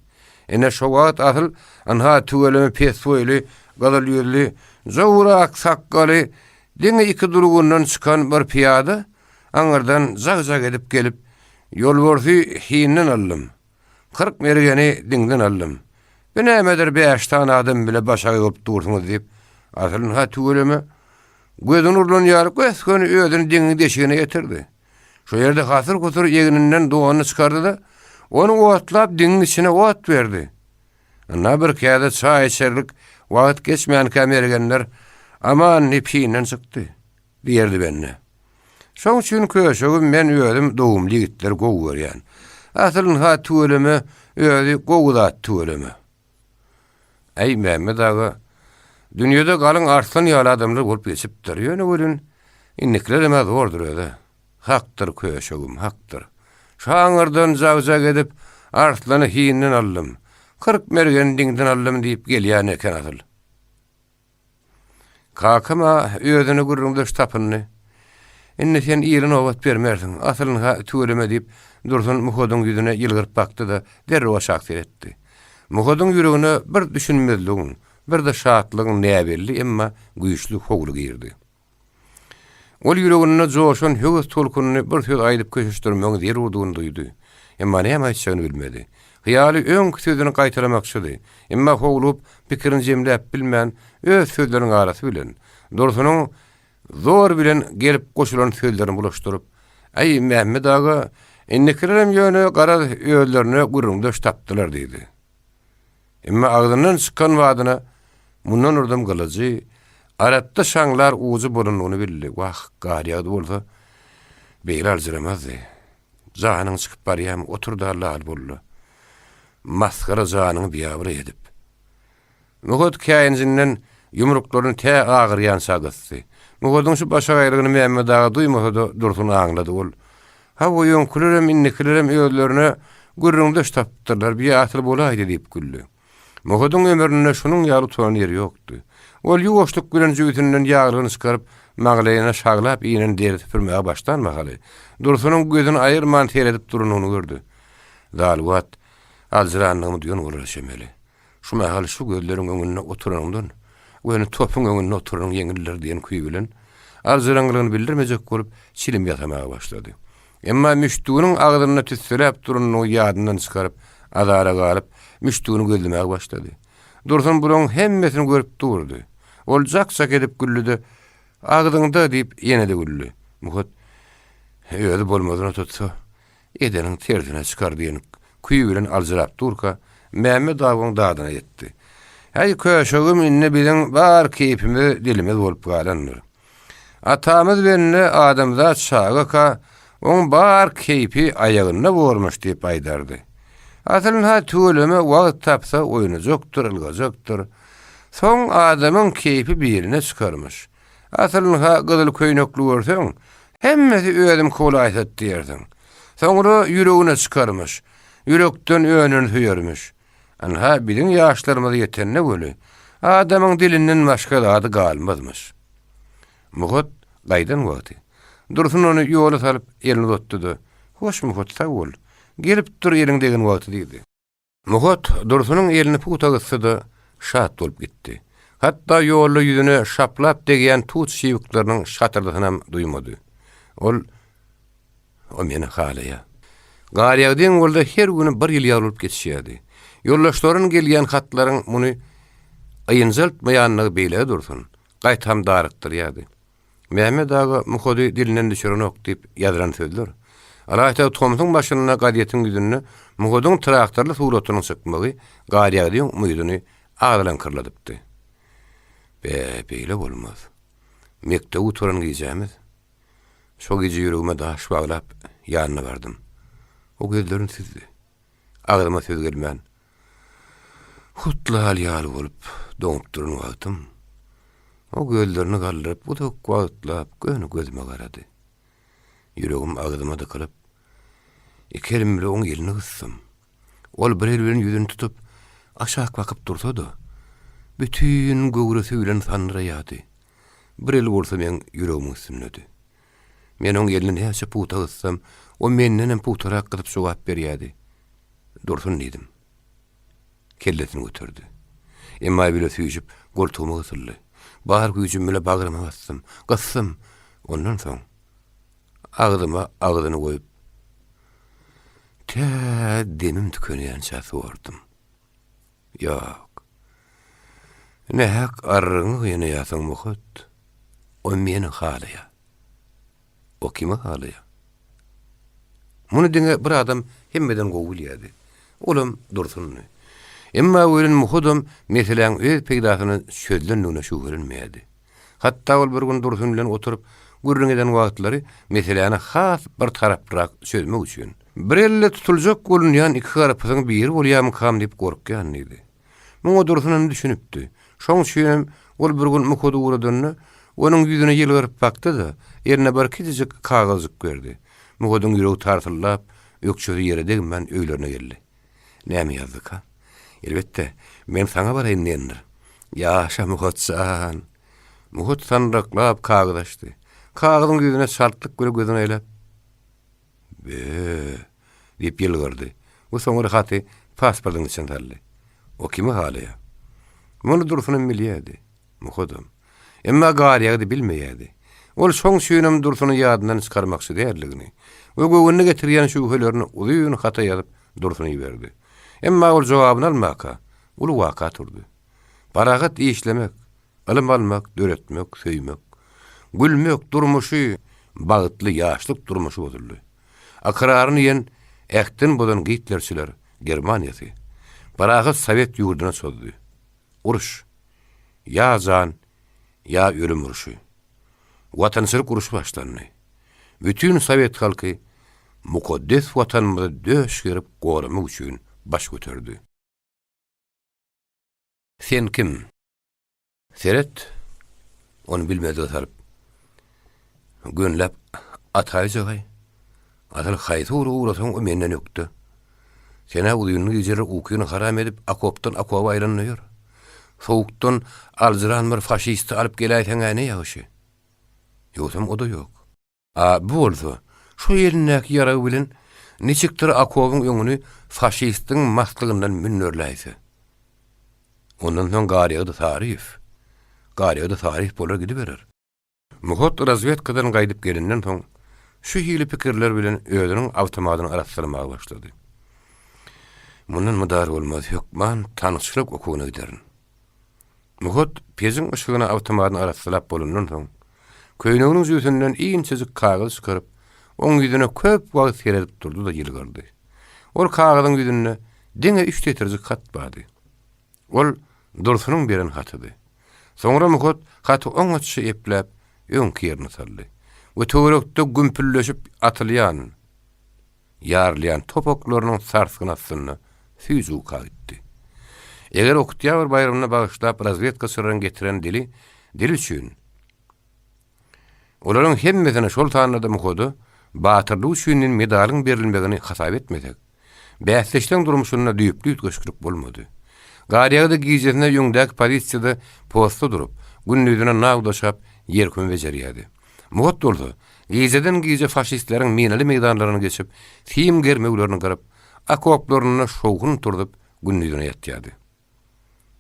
Ine şo wagt asyl ynha tüweleme pes boýly, gyzyl ýüzli, jowurak sakgaly, diňe iki durgundan çykan bir pyýada Aňyrdan jag-jag edip gelip, Ýolbarsy hinden aldym. 40 mergeni diňden aldym. Bu nämedir bäş sany adam bile başagaý bolup dursuňyz diýip, asylynha tüweleme, gözüni urlan ýaly gös-göni özüni diňiň deşigine getirdi. Şo ýerde hasyr-husur egninden donuny çykardy-da, ony otlap diňiň içine ot berdi. Ynha bir käse çaý içerlik wagt geçmänkä mergenler Aman diýip hinden çykdy. Diýerdi bende. Şoň üçin köşegim men özüm dogumly ýigitleri gowy görýän. Asylynha tüweleme özi gowy zat tüweleme. Äý Mämmet aga, dünýede galyň arslan ýaly adamlar bolup geçipdir. Ýöne welin indikilerem-ä zordur özä. Hakdyr köşegim, hakdyr. Şaňyrdan jag-jag edip arslany hinden aldym. 40 mergeni diňden aldym diýip gelýän eken asyl. Kakam-a özüne gürrüňdeş tapyndy. Indi sen ile nobat bermersiň, asylyny-ha tüweleme diýip, Dursun Muhadyň ýüzüne ýylgyryp bakdy-da, derrew aşak seretdi. Muhadyň ýüregine bir düşünmezligiň, bir-de şatlygyň näbelli, emma güýçli howly girdi. Ol ýüreginde joşan höwes tolkunyny bir söz aýdyp köşeşdirmegiň zerurdygyny duýdy. Emma näme aýtjagyny bilmedi. Hyýaly öňki sözüni gaýtalamakçydy. Emma howlugyp, pikirini jemläp bilmän, öz sözleriniň arasy bilen, Dursunyň zor bilen gelip goşulan sözlerini bulaşdyryp, Äý, Mämmet aga, indikilerem ýöne garaz özlerine gürrüňdeş tapdylar diýdi. Emma agzyndan çykan badyna mundan urdum gylyjy, aratda şaňlar ujy bolanyny bildi. Wah, gar ýagdy bolsa, beýle aljyramazdy. Janyň çykyp barýamy, otur-da lal bol-da. Masgara janyňy biabraý edip. Muhat käýinjinden ýumruklaryny tä agyrýança gysdy. Muhadyň şu başagaýlygyny Mämmet aga duýmasa-da, Dursun aňlady. Ol, Hawa, öňkülerem, indikilerem özlerine gürrüňdeş tapypdyrlar, bi asyl bolaýdy diýip güldi. Muhadyň ömründe şunuň ýaly utanan ýeri ýokdy. Ol ýuwaşlyk bilen jübüsinden ýaglygyny çykaryp, maňlaýyna şaglap inen deri süpürmäge başlan mahaly, Dursunyň gözüni aýyrman seredip duranyny gördi. Zaluwat, aljyranlygymy duýan bolara çemeli. Şu mahal şu gözleriň öňünde oturanyňdan, göni topuň öňünde oturanyň ýeňildir diýen küý bilen, aljyraňňylygyny bildirmejek bolup, çilim ýasamaga başlady. Emma müşdüginiň agzynda tüsseläp duranyny ýadyndan çykaryp, azara galyp, müşdügini gözlemäge başlady. Dursun bularyň hemmesini görüp durdy. Ol jak-jak edip güldi-de, Agzyňda diýip, ýene-de güldi. Muhat, Özi bolmadyna tutsa, Edeniň tersine çykar diýen küý bilen aljyrap durka, Mämmet agaň dadyna ýetdi. Häý, köşegim, indi biziň bar keýpimiz dilimiz bolup galandyr. Atamyz bende adamzat çagaka, oň bar keýpi aýagynda bormuş diýip aýdardy. Aslynha tüweleme wagt tapsa oýnajakdyr, ylgajakdyr. Soň adamyň keýpi birine çykarmyş. Asylynha gyzyl köýnekli görseň, hemmesi özümki bolaýsat diýersiň. Soňra ýüregine çykarmyş, ýürekden öneni söýermiş. Ynha, biziň ýaşlarymyz ýetende weli, adamyň dilinden başga zady galmazmyş. Muhat gaýdan wagty, Dursun ony ýola salyp, elini uzatdy-da, Hoş, Muhat, sag bol. Gelip dur eliň degen wagty diýdi. Muhat Dursunyň elini pugta gysdy-da, şat bolup gitdi. Hatda ýolda ýüzüne şaplap degýän tut şibikleriniň şatyrdysynam duýmady. Ol O meni halaýar. Garýagdyň bolsa her güni bir ýyl ýaly bolup geçýärdi. Ýoldaşlaryndan gelýän hatlaryň muny ynjaltmaýanlygy beýle dursun, gaýtam darykdyrýardy. Mehmet aga Muhady dilinden düşürenok diýip ýazylan sözler, ylaýta tomsuň başynda gazetiň ýüzünde Muhadyň traktorly suratynyň çykmagy Garýagdyň umydyny agzylaňkyrladypdy. Be, beýle bolmaz. Mekdebi gutaran gijämiz. Şo gije ýüregime daş baglap, ýanyna bardym. O gözlerini süzdi. Agzyma söz gelmän, hut lal ýaly bolup, doňup duran wagtym, o gözlerini galdyryp, uzak wagtlap göni gözüme garady. Ýüregim agzyma dykylyp, iki elim bile oň elini gysdym. Ol bir eli bilen ýüzüni tutup, aşak bakyp dursa-da, bütin göwresi bilen sandyraýardy. Bir eli bolsa meň ýüregimiň üstündedi. Men oň elini näçe pugta gyssam, o mendenem pugtarak gysyp jogap berýärdi. Dursun diýdim. Kellesini göterdi. Emma bile süýşüp, goltugyma gysyldy. Bar güýjüm bile bagryma basdym. Gysdym. Ondan soň agzyma agzyny goýup, tä demim tükenýänçä sordum. Ýok. Nähak arrygyňy gynaýarsyň, Muhat. O meni halaýar. O kimi halaýar? Muny diňe bir adam hemmeden gowy bilýärdi. Olam Dursundy. Emma welin Muhadam meseläň öz peýdasyna çözlendigine şübhelenmeýärdi. Hatda ol bir gün Dursun bilen oturyp, gürrüň eden wagtlary meseläni has bir taraplyrak çözmek üçin, Bir elde tutuljak bolunýan iki garpyzyň biri bolýamykam diýip gorkýan diýdi. Muňa Dursun hem düşünipdi. Şoň üçinem ol bir gün Muhady ugradanda, onuň ýüzüne ýylgyryp bakdy-da, eline bir kiçijik kagyzjyk berdi. Muhadyň ýüregi tarsyldap, ökjesi ýere degmän öýlerine geldi. Näme ýazdyka? Elbetde, men saňa baraýyn diýendir. Ýaşa, Muhat jan! Muhat sandyraklap kagyz açdy. Kagyzyň ýüzüne çaltlyk bilen gözüni aýlap, Be! diýip ýylgyrdy we soňra haty pasportyň içine saldy. O kimi halaýar? Muny Dursunam bilýärdi, Muhadam. Emma Garýagdy bilmeýärdi. Ol şoň üçinem Dursuny ýadyndan çykarmakçy däldigini we göwnüne getirýän şübhelerini uzyn hata ýazyp Dursuna iberdi. Emma ol jogabyny almaka, uly waka turdy. Parahat işlemek, ylym almak, döretmek, söýmek, gülmek durmuşy, bagtly ýaşlyk durmuşy bozuldy. Ykraryny iýen, ähtden bozan gitlerçiler Germaniýasy parahat sowet ýurduna çozdy. Uruş. Ýa jan, ýa ölüm urşy. Watançylyk urşy başlandy. Bütin sowet halky mukaddes Watanymyzy döş gerip goramak üçin baş göterdi. Sen kim? Seret, ony bilmezlige salyp, gönüläp ataýjagaý. Asyl haýsy ugra ugrasaň, o menden ökde. Sen-ä uzynly gijeler ukyny haram edip, okopdan okoba aýlanda ýör. Sowukdan aljyran bir faşisti alyp geläýseň-ä ne ýagşy. Ýogsam o-da ýok. A bu bolsa, şo elindäki ýaragy bilen niçikdir okobyň öňüni faşistiň maslygyndan münderläýse. Ondan soň Garýagdy Saryýew, Garýagdy Saryýew bolar gidiberer. Muhat razwedkadan gaýdyp gelenden soň, şu hili pikirler bilen özüniň awtomadyny arassalamaga başlady. Mundan mydar bolmaz, hökman tankçylyk okuwyna giderin. Muhat pejiň yşygyna awtomadyny arassalap bolandan soň, köýneginiň jübüsinden inçejik kagyz çykaryp, oň ýüzüne köp wagt seredip durdy-da ýylgyrdy. Ol kagyzyň ýüzünde diňe üç setirjik hat bardy. Ol Dursunyň beren hatydy. Soňra Muhat haty oňatja epläp, öňki ýerine saldy we töwerekde gümpüldeşip atylýan, ýarylýan top oklarynyň sarsgyny astynda süýji uka gitdi. Eger Oktýabr baýramyna bagyşlap razwedkaçylaryň getiren dili dil üçin, olaryň hemmesine, şol sanda-da Muhada batyrlygy üçin diýen medalyň berilmegini hasap etmesek, Bäsdeşleň durmuşynda düýpli üýtgeşiklik bolmady. Garýagdy gijesine öňdäki pozisiýada postda durup, gündizine naw daşap, ýerküme bejerýärdi. Muhat bolsa, gijeden-gije faşistleriň minaly meýdanlaryny geçip, sim germewlerini gyryp, okoplarynda şowhun turzup, gündizine ýatýardy.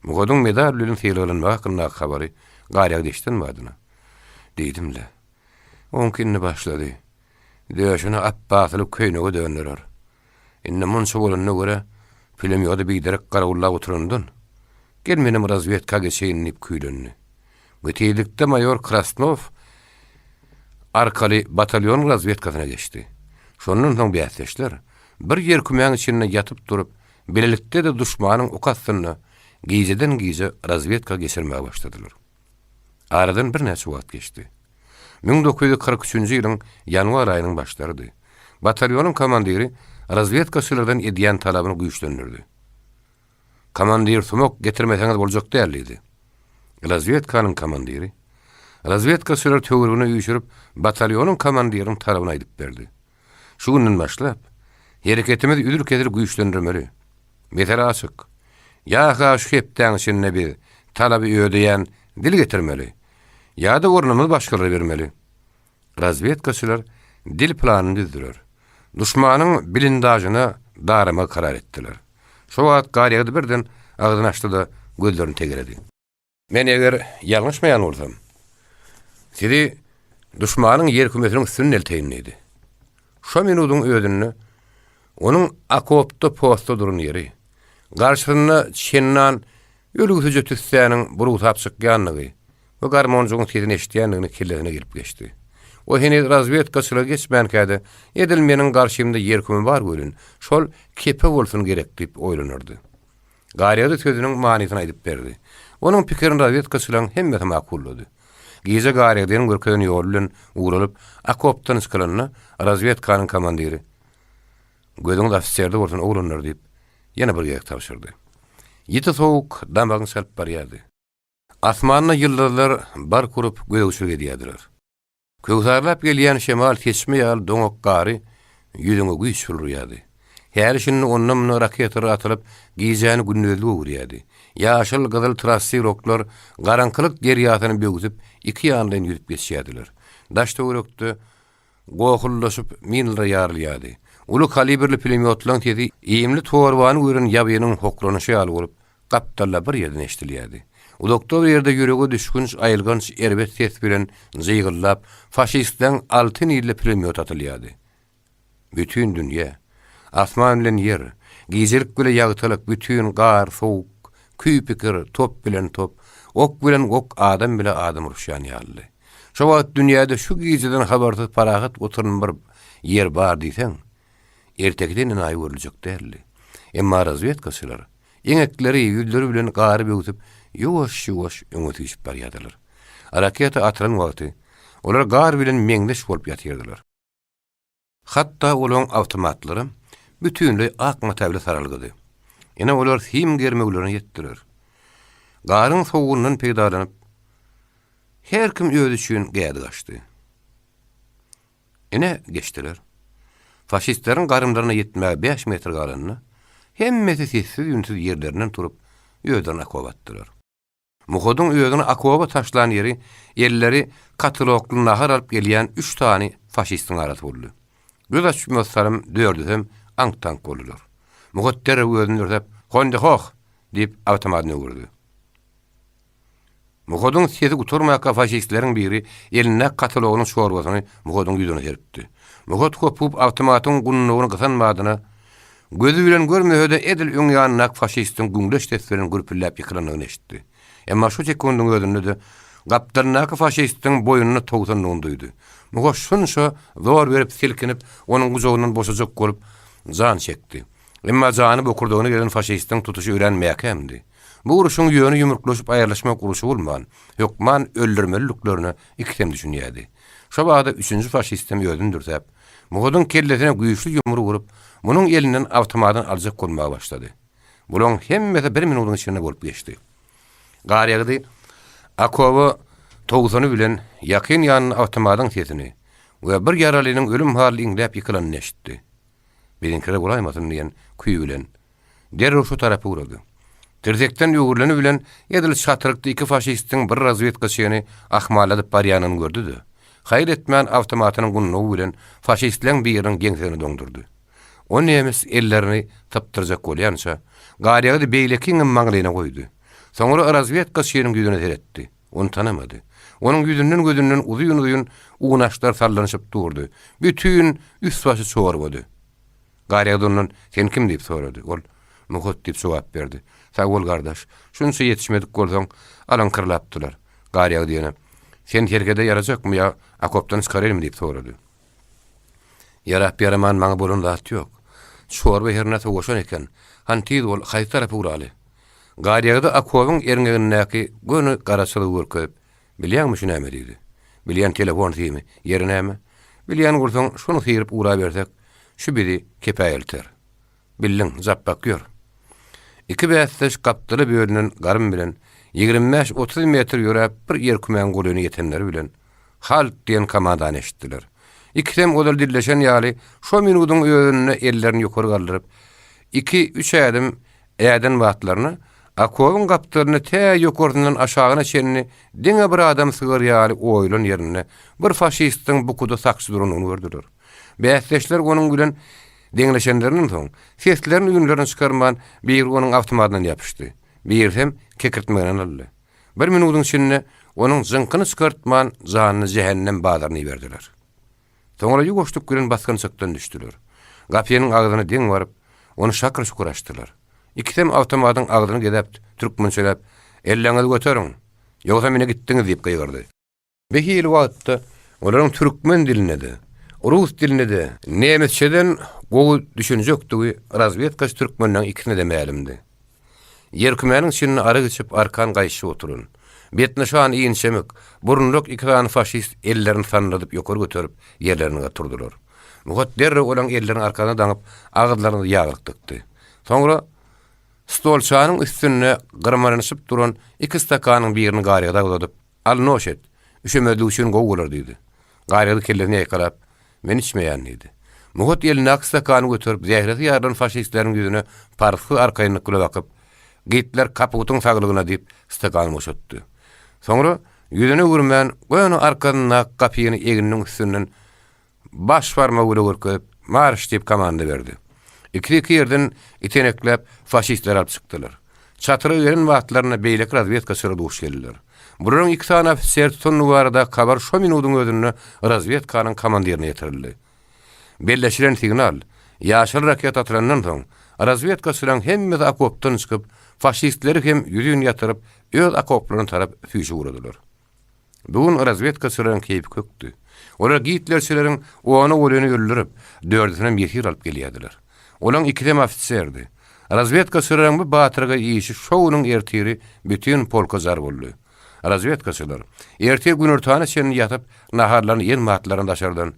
Muhadyň medal bilen sylaglanmagy hakyndaky habary Garýagdy eşiden badyna, Diýdim-le. Oňki indi başlady. Döşüni apbasyly köýnege dönderer. Indi munça bolanyna görä, pulemýody biderek garawullap oturandan, gel menem razwedka geçeýin diýip küýlendi. We tizlikde maýor Krasnow arkaly batalýonyň razwedkasyna geçdi. Şondan soň bäsdeşler bir ýerkümäň içinde ýatyp-turup, bilelikde-de duşmanyň oky astynda gijeden-gije razwedka geçirmäge başladylar. Aradan birnäçe wagt geçdi. 1943-nji ýylyň ýanwar aýynyň başlarydy. Batalýonyň komandiri razwedkaçylardan edýän talabyny güýçlendirdi. Komandir sumak getirmeseňiz boljak däl diýdi. Razwedkanyň komandiri razwedkaçylary töweregine üýşürip, batalýonyň komandiriniň talabyny aýdyp berdi. Şu günden başlap, hereketimizi üzül-kesil güýçlendirmeli. Mesele açyk. Ýa-ha şu hepdäň içinde biz talaby ödeýän dil getirmeli, ýa-da ornumyzy başgalara bermeli. Razwedkaçylar dil planyny düzdüler. Duşmanyň blindažyna daramagy karar etdiler. Şo wagt Garýagdy birden agzyny açdy-da, gözlerini tegeledi. Men eger ýalňyşmaýan bolsam, sizi duşmanyň ýerkümesiniň üstünden elteýin diýdi. Şo minudyň özünde onuň okopda postda duran ýeri, garşysynda çendan ölgüsije tüssäniň burugsap çykýandygy we garmonjygyň sesini eşidýändigini kellesine gelip geçdi. O heniz razwedkaçylyga geçmänkä-de, edil meniň garşymda ýerküme bar welin, şol kepe bolsun gerek diýip oýlanardy. Garýagdy sözüniň manysyny aýdyp berdi. Onuň pikirini razwedkaçylaryň hemmesi makullady. Gije Garýagdynyň görkezen ýoly bilen ugralyp, okopdan çykylanda, razwedkanyň komandiri, Gözüňiz ofiserde bolsun, oglanlar diýip, ýene bir gezek tabşyrdy. Ýiti sowuk damagyňy çalyp barýardy. Asmanda ýyldyzlar bark urup gözegçilik edýärdiler. Köwsarlap gelýän şemal seçme ýaly doňak gary ýüzüňe güýç urýardy. Häli-şindi onda-munda raketalar atylyp, gijäni gündizlige öwürýärdi. Ýaşyl, gyzyl trassiroklar garaňkylyk derýasyny böwsüp, iki ýanlaýyn ýüzüp geçýärdiler. Daş-töwerekde gohullaşyp minalar ýarylýardy. Uly kalibrli pulemýotlaryň sesi iýmli torbany gören ýabynyň hokranyşy ýaly bolup, gapdalda bir ýerden eşidilýärdi. Uzakda bir ýerde ýürege düşgünç aýylganç erbet ses bilen jygyldap, faşistleň altyn illi pulemýoty atylýardy. Bütin dünýä, asman bilen ýer, gijelik bile ýagtylyk, bütin gar, sowuk, küý-pikir, top bilen top, ok bilen ok, adam bile adam uruşýan ýalydy. Şo wagt dünýäde şu gijeden habarsyz parahat oturan bir ýer bar diýseň, ertekiden enaýy görüljek däldi. Emma razwedkaçylar eňekleri, ýüzleri bilen gary böwsüp, ýuwaş-ýuwaş öňe süýşüp barýardylar. Raketa atylan wagty, olar gar bilen meňzeş bolup ýatyrdylar. Hatda olaryň awtomatlaram bütinleý ak mata bile saralgydy. Ine, olar sim germewlerine ýetdiler. Garyň sowugyndan peýdalanyp, her kim özi üçin gädik açdy. Ine, geçdiler. Faşistleriň garymlaryna ýetmäge bäş metr galanda, hemmesi sessiz-üýnsüz ýerlerinden turup, özlerini okopa atdylar. Muhadyň özüni okopa taşlan ýeri elleri katylokly nahar alyp gelýän üç sany faşistiň arasy boldy. Göz açmaz salym dördüsem aňk-taňk boldular. Muhat derrew özüni dürsäp, Honde-hoh! diýip, awtomatyny öwürdi. Muhadyň sesi gutarmaka faşistleriň biri elindäki katalogynyň çorbasyny Muhadyň ýüzüne serpdi. Muhat hopup awtomatyň gundagyny gysan badyna, gözi bilen görmese-de edil öň ýanyndaky faşistiň güňleç ses bilen gürpüldäp ýykylandygyny eşitdi. Emma şu sekundyň özünde-de gapdalyndaky faşistiň boýnuna towsandygyny duýdy. Muhat şunça zor berip silkinip, onuň gujagyndan boşajak bolup jan çekdi. Emma jany bokurdagyna gelen faşistiň tutuşy örän mäkämdi. Bu urşuň ýöne ýumruklaşyp aýrylyşmak urşy bolman, hökman öldürmeliliklerine ikisem düşünýärdi. Şo bada üçünji faşistem özüni dürsäp, Muhadyň kellesine güýçli ýumruk urup, munuň elinden awtomadyny aljak bolmaga başlady. Bulaň hemmesi bir minudyň içinde bolup geçdi. Garýagdy okoba towsany bilen ýakyn ýanynda awtomadyň sesini we bir ýaralynyň ölüm hally iňläp ýykylanyny eşitdi. Biziňkiler bolaýmasyn diýen küý bilen, Derrew şu tarapa ugrady. Tirsekden öwrüleni bilen edil çatrykda iki faşistiň bir razwedkaçyny ahmalladyp barýanyny gördi-de, haýal etmän awtomatynyň gundagy bilen faşistleň biriniň geňsegini doňdurdy. O nemes ellerini sypdyrjak bolýança, Garýagdy beýlekiňem maňlaýyna goýdy. Soňra razwedkaçynyň ýüzüne seretdi. Ony tanamady. Onuň ýüzünden-gözünden uzyn-uzyn unaşlar sallanyşyp durdy. Bütin üst-başy çorbady. Garýagdy ondan, Sen kim? diýip sorady. Ol, Muhat diýip jogap berdi. Sag bol, gardaş. Şunça ýetişmedik bolsaň, alaňkyrlapdylar. Garýagdy ýene, Sen serhede ýarajakmy ýa okopdan çykaraýynmy? diýip sorady. Ýarap-ýaraman maňa bolan zat ýok. Çorba hernä sowaşan eken. Hany tiz bol, haýsy tarapa uraly? Garýagdy okobyň erňegindäki göni gara çyzygy görkezip, Bilýäňmi şu näme diýdi. Bilýän telefon simi. Ýeri näme? Bilýän bolsaň, şony syryp urabersek, şu bizi kepä elter. Bildiň, Japbak ýör. Iki bäsdeş gapdala bölünen garym bilen 25-30 metr ýöräp bir ýerkümäň golaýyna ýetenleri bilen, Halt! diýen komandany eşitdiler. Ikisem ozal dilleşen ýaly, şo minudyň özünde ellerini ýokary galdyryp, iki-üç ädim äden batlaryna, okobyň gapdalyna tä ýokarsyndan aşagyna çenli diňe bir adam sygar ýaly oýulan ýerinde bir faşistiň bukuda sakçy duranyny gördüler. Bäsdeşler onuň bilen deňleşenlerinden soň, seslerini-üýnlerini çykarman, biri onuň awtomatyndan ýapyşdy, birisem kekirtmeginden aldy. Bir minudyň içinde onuň jyňkyny çykartman janyny jähennem bazaryna iberdiler. Soňra ýuwaşlyk bilen basgançakdan düşdüler. Gapynyň agzyna deň baryp, ony şakyr-şukur açdylar. Ikisem awtomatyň agzyny gezäp, türkmençeläp, Elleňizi göteriň! Ýogsam ine gitdiňiz diýip gygyrdy. Bir hili wagtda olaryň türkmen diline-de, rus diline-de nemesçeden gowy düşünjekdigi razwedkaçy türkmenleň ikisine-de mälimdi. Ýerkümäniň içinde arak içip arkan gaýşyp oturan, betnyşan inçemik, burunlak iki sany faşist ellerini sandyradyp ýokary göterip ýerlerinde turdular. Muhat derrew olaryň ellerini arkasyna daňyp agyzlaryna ýaglyk dykdy. Soňra stolçanyň üstünde gyrmanyşyp duran iki stakanyň birini Garýagda uzadyp, Al, noş et. Üşemezlik üçin gowy bolar diýdi. Garýagdy kellesini ýaýkalap, Men içmeýän diýdi. Muhat elindäki stakany göterip, zähresi ýarylan faşistleriň ýüzüne parhsyz arkaýynlyk bile bakyp, Gitler kaputyň saglygyna diýip, stakany boşatdy. Soňra ýüzüni öwürmän, göni arkasyndaky gapyny egniniň üstünden Baş barmagy bile görkezip, Marş! diýip komanda berdi. Ikisi-iki ýerden itenekläp, faşistleri alyp çykdylar. Çatyra gelen wagtlarynda beýleki razwedkaçylara duş geldiler. Bularyň iki sany ofiser tutandygy baradaky habar şo minudyň özünde razwedkanyň komandirine ýetirildi. Belleşilen signal, ýaşyl raketa atylandan soň, razwedkaçylaryň hemmesi okopdan çykyp, faşistleri hem ýüzin ýatyryp, öz okoplaryna tarap süýşüp ugradylar. Bu gün razwedkaçylaryň keýpi kökdi. Olar gitlerçileriň ony golyny öldürip, dördüsinem ýesir alyp gelýärdiler. Olaň ikisem ofiserdi. Razwedkaçylaryň bu batyrgaý işi şo günüň ertiri bütin polka jar boldy. Razwedkaçylar ertir günortana çenli ýatyp, naharlaryny iýen wagtlarynda daşardan,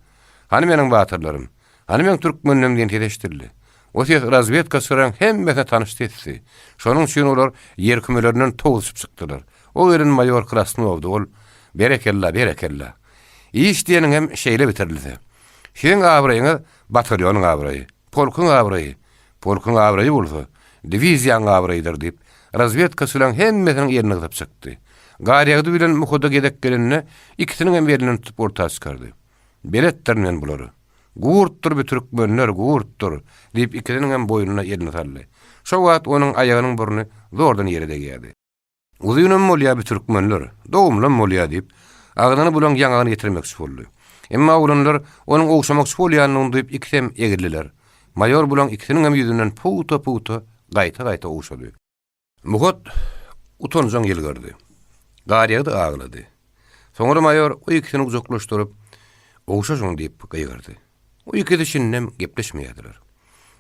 Hany meniň batyrlarym? Hany meň türkmenlerim diýen ses eşidildi. O ses razwedkaçylaryň hemmesine tanyş sesdi. Şonuň üçin olar ýerkümelerinden towzuşyp çykdylar. O gelen maýor Krasnowdy, ol, Berekella, berekella! Iş diýeniň hem şeýle bitirilse. Siziň abraýyňyz batalýonyň abraýy, polkuň abraýy, polkuň abraýy bolsa, diwiziýaň abraýydyr diýip, razwedkaçylaryň hemmesiniň elini gysyp çykdy. Garýagdy bilen Muhuda gezek gelende, ikisiniň hem elinden tutup orta çykardy. Beletdirin men bulary. Gurtdur bi türkmenler, gurtdur! diýip, ikisiniň hem boýnuna elini saldy. Şo wagt onuň aýagynyň burny zordan ýere degýärdi. Uzynam bolýar bi türkmenler, dogumlam bolýar diýip, agzyny bulaň ýaňagyna ýetirmekçi boldy. Emma oglanlar onuň ogşamakçy bolýanyny duýup ikisem egildiler. Maýor bulaň ikisiniň hem ýüzünden pugta-pugta, gaýta-gaýta ogşady. Muhat utanjaň ýylgyrdy. Garýagdy aglady. Soňra maýor o ikisini gujaklaşdyryp, Ogşaşyň diýip gygyrdy. O ikisi şindem gepleşmeýärdiler.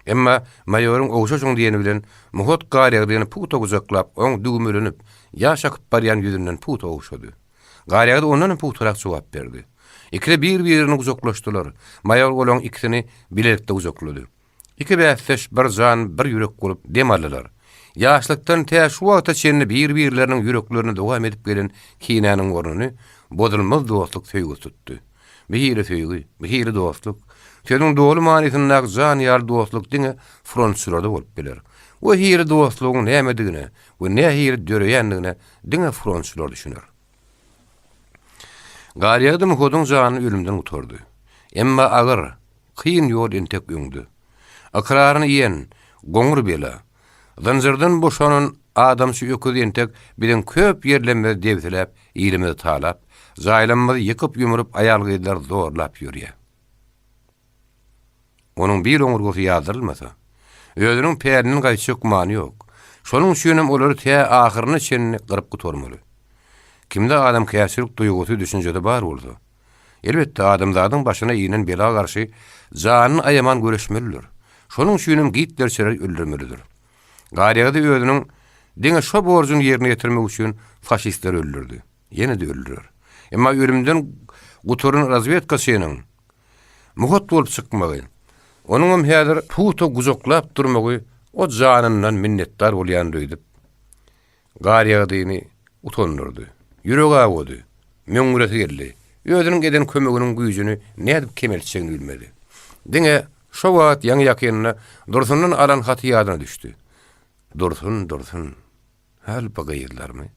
Emma maýoryň ogşaşyň diýeni bilen Muhat Garýagdyny pugta gujaklap, oň düwmelenip, ýaş akyp barýan ýüzünden pugta ogşady. Garýagdy ondan hem pugtarak jogap berdi. Ikisi bir-birini gujaklaşdylar. Maýor olaryň ikisini bilelikde gujaklady. Iki bäsdeş bir jan, bir ýürek bolup dem aldylar. Ýaşlykdan tä şu wagta çenli bir-birleriniň ýüreklerinde dowam edip gelen kinäniň ornuny bozulmaz dostluk söýgüsi tutdy. Bu hili söýgi, bu hili dostluk, sözüň doly manysyndaky jan ýaly dostluk diňe frontçylarda bolup biler. O hili dostlugyň nämedigine we nähili döreýändigine diňe frontçylar düşüner. Garýagdy Muhadyň janyny ölümden gutardy. Emma agyr, kyn ýol entek öňde. Ykraryny iýen, goňur bela, zynjyrdan boşanan. adamçy öküz entek biziň köp ýerlemmizi debsiläp, ilimizi talap, jaýlammyzy ýykyp-ýumrup aýal-gyzlary zorlap ýörýär. Onuň bir oňurgasy ýazdyrylmasa, özüniň pälinden gaýtjak gümany ýok. Şonuň üçinem olary tä ahyryna çenli gyryp gutarmaly. Kimde adamkärçilik duýgusy, düşünjesi bar bolsa, elbetde, adamzadyň başyna inen bela garşy janyny aýaman göreşmelidir. Şonuň üçinem gitlerçileri öldürmelidir. Garýagdy özüniň diňe şo borjuny ýerine ýetirmek üçin faşistleri öldürdi. Ýene-de öldürer. Emma ölümden gutaran razwedkaçynyň muhat bolup çykmagy, onuňam häzir pugta gujaklap durmagy o janyndan minnetdar bolýandyr öýdüp, Garýagdyny utandyrdy. Ýüregi awady. Möňňüresi geldi. Özüniň eden kömeginiň güýjüni nädip kemeltjegini bilmedi. Diňe şo wagt ýaňy-ýakynda Dursundan alan haty ýadyna düşdi. Dursun, Dursun. Häl bu gyzlarmy?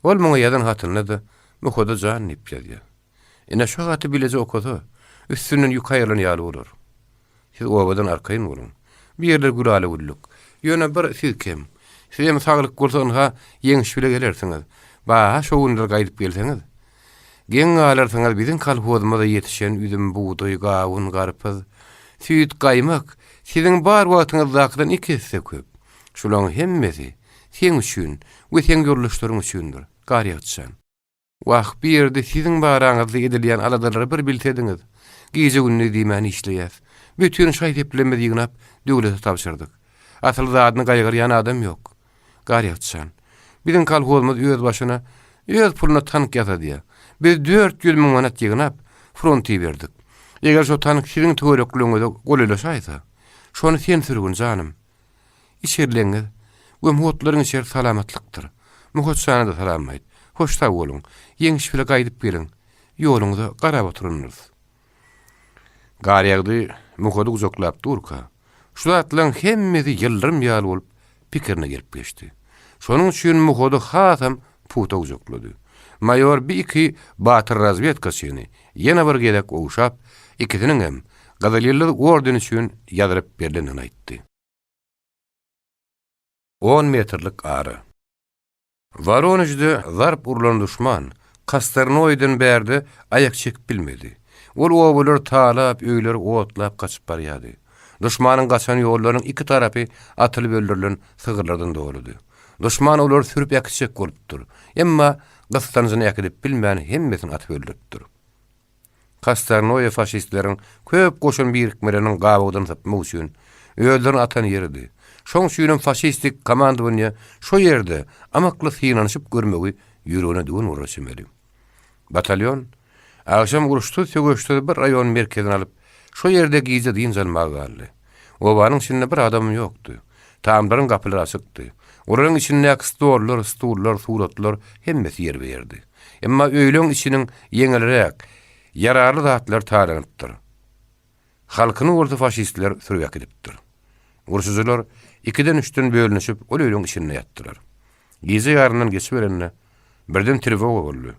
Ol muňa ýazan hatynda-da Muhada jan diýip ýazýar. Ine şo haty bileje okasa, üstünden ýük aýrylan ýaly bolar. Siz obadan arkaýyn boluň. Bu ýerler gülala-güllük. Ýöne bir siz kem. Sizem saglyk bolsa ynha ýeňiş bile gelersiňiz. Ba-ha şo günler gaýdyp gelseňiz. Geň galarsyňyz biziň kolhozymyzda ýetişen üzüm, bugdaý, gawun, garpyz, süýt, gaýmak siziň bar wagtyňyzdakydan iki esse köp. Şulaň hemmesi seň üçin we seň ýoldaşlaryň üçindir, Garýagtjan. Wah, bu ýerde siziň baraňyzda edilýän aladalary bir bilsediňiz. Gije-gündiz diýmän işleýäs. Bütin şaý-seplerimizi ýygnap, döwlete tabşyrdyk. Asyl zadyny gaýgyrýan adam ýok. Garýagtjan, biziň kolhozymyz öz başyna, öz puluna tank ýasadýar. Biz 400 müň manat ýygnap, fronta iberdik. Eger şo tank siziň töwerekligiňize golaýlaşaýsa, şony sen sürgün, janym. Içerileňiz we muhatlaryň içeri salamatlykdyr. Muhat jana-da salam aýt. Hoş sag boluň. Ýeňiş bile gaýdyp geliň. Ýoluňyza garap oturandyrys. Garýagdy Muhady gujaklap durka, şu zatlaryň hemmesi ýyldyrym ýaly bolup pikirine gelip geçdi. Şonuň üçin Muhady hasam pugta gujaklady. Maýor bir-iki batyr razwedkaçyny ýene bir gezek ogşap, ikisiniňem Gyzyl Ýyldyz ordeni üçin ýazylyp berlendigini aýtdy. On metrlik ara. Woronežde zarp urlan duşman Kastornoýdan bärde aýak çekip bilmedi. Ol obalary talap, öýleri otlap gaçyp barýardy. Duşmanyň gaçan ýollarynyň iki tarapy atylyp öldürilen sygyrlardan doludy. Duşman olary sürüp äkitjek bolupdyr. Emma gyssanjyny äkidip bilmän hemmesini atyp öldüripdir. Kastarnoýa faşistleriň köp goşun birikmeleriniň gabawdan sypmak üçin özlerini atan ýeridi. Şoň üçinem faşistik komandowaniýe şo ýerde amakly synanyşyp görmegi ýüregine düwen bolara çemeli. Batalýon agşam uruşsyz-sögüşsiz bir raýon merkezini alyp, şo ýerde gije dynç almaga galdy. Obanyň içinde bir adamam ýokdy. Tamdyryň gapylary açykdy. Olaryň içindäki stollar, stullar, suratlar hemmesi ýerbe-ýerdi. Emma öýleň içiniň ýeňilräk, ýararly zatlary talanypdyr. Halkyny bolsa faşistler sürüp äkidipdir. Urşujylar ikiden-üçden bölünişip ol öýleň içinde ýatdylar. Gije ýaryndan geçiberende, birden trewoga boldy.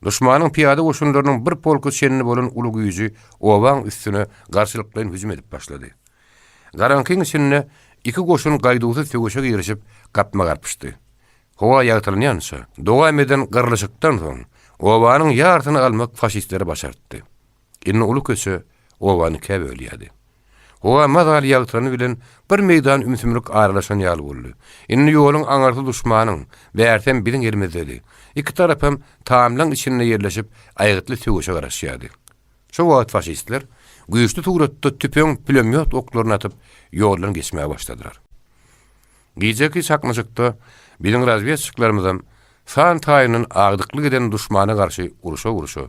Duşmanyň pyýada goşunlarynyň bir polka çenli bolan uly güýji obaň üstüne garşylyklaýyn hüjüm edip başlady. Garaňkyň içinde iki goşun gaýduwsyz söweşe girişip, gapma-garpyşdy. Howa ýagtylanýança dowam eden gyrlyşykdan soň, obanyň ýarsyny almak faşistlere başartdy. Indi uly köçe obany ikä bölýärdi. Howa mazaly ýagtylany bilen bir meýdan ümsümlik aralaşan ýaly boldy. Indi ýoluň aňyrsy duşmanyň, bärsem biziň elimizdedi. Iki tarapam tamlaň içinde ýerleşip, aýgytly söweşe garaşýardy. Şo wagt faşistler güýçli suratda tüpeň, pulemýot oklaryny atyp, ýoldan geçmäge başladylar. Gijeki çaknyşykda biziň razwedçiklerimizem san taýyndan agdyklyk eden duşmana garşy urşa-urşa,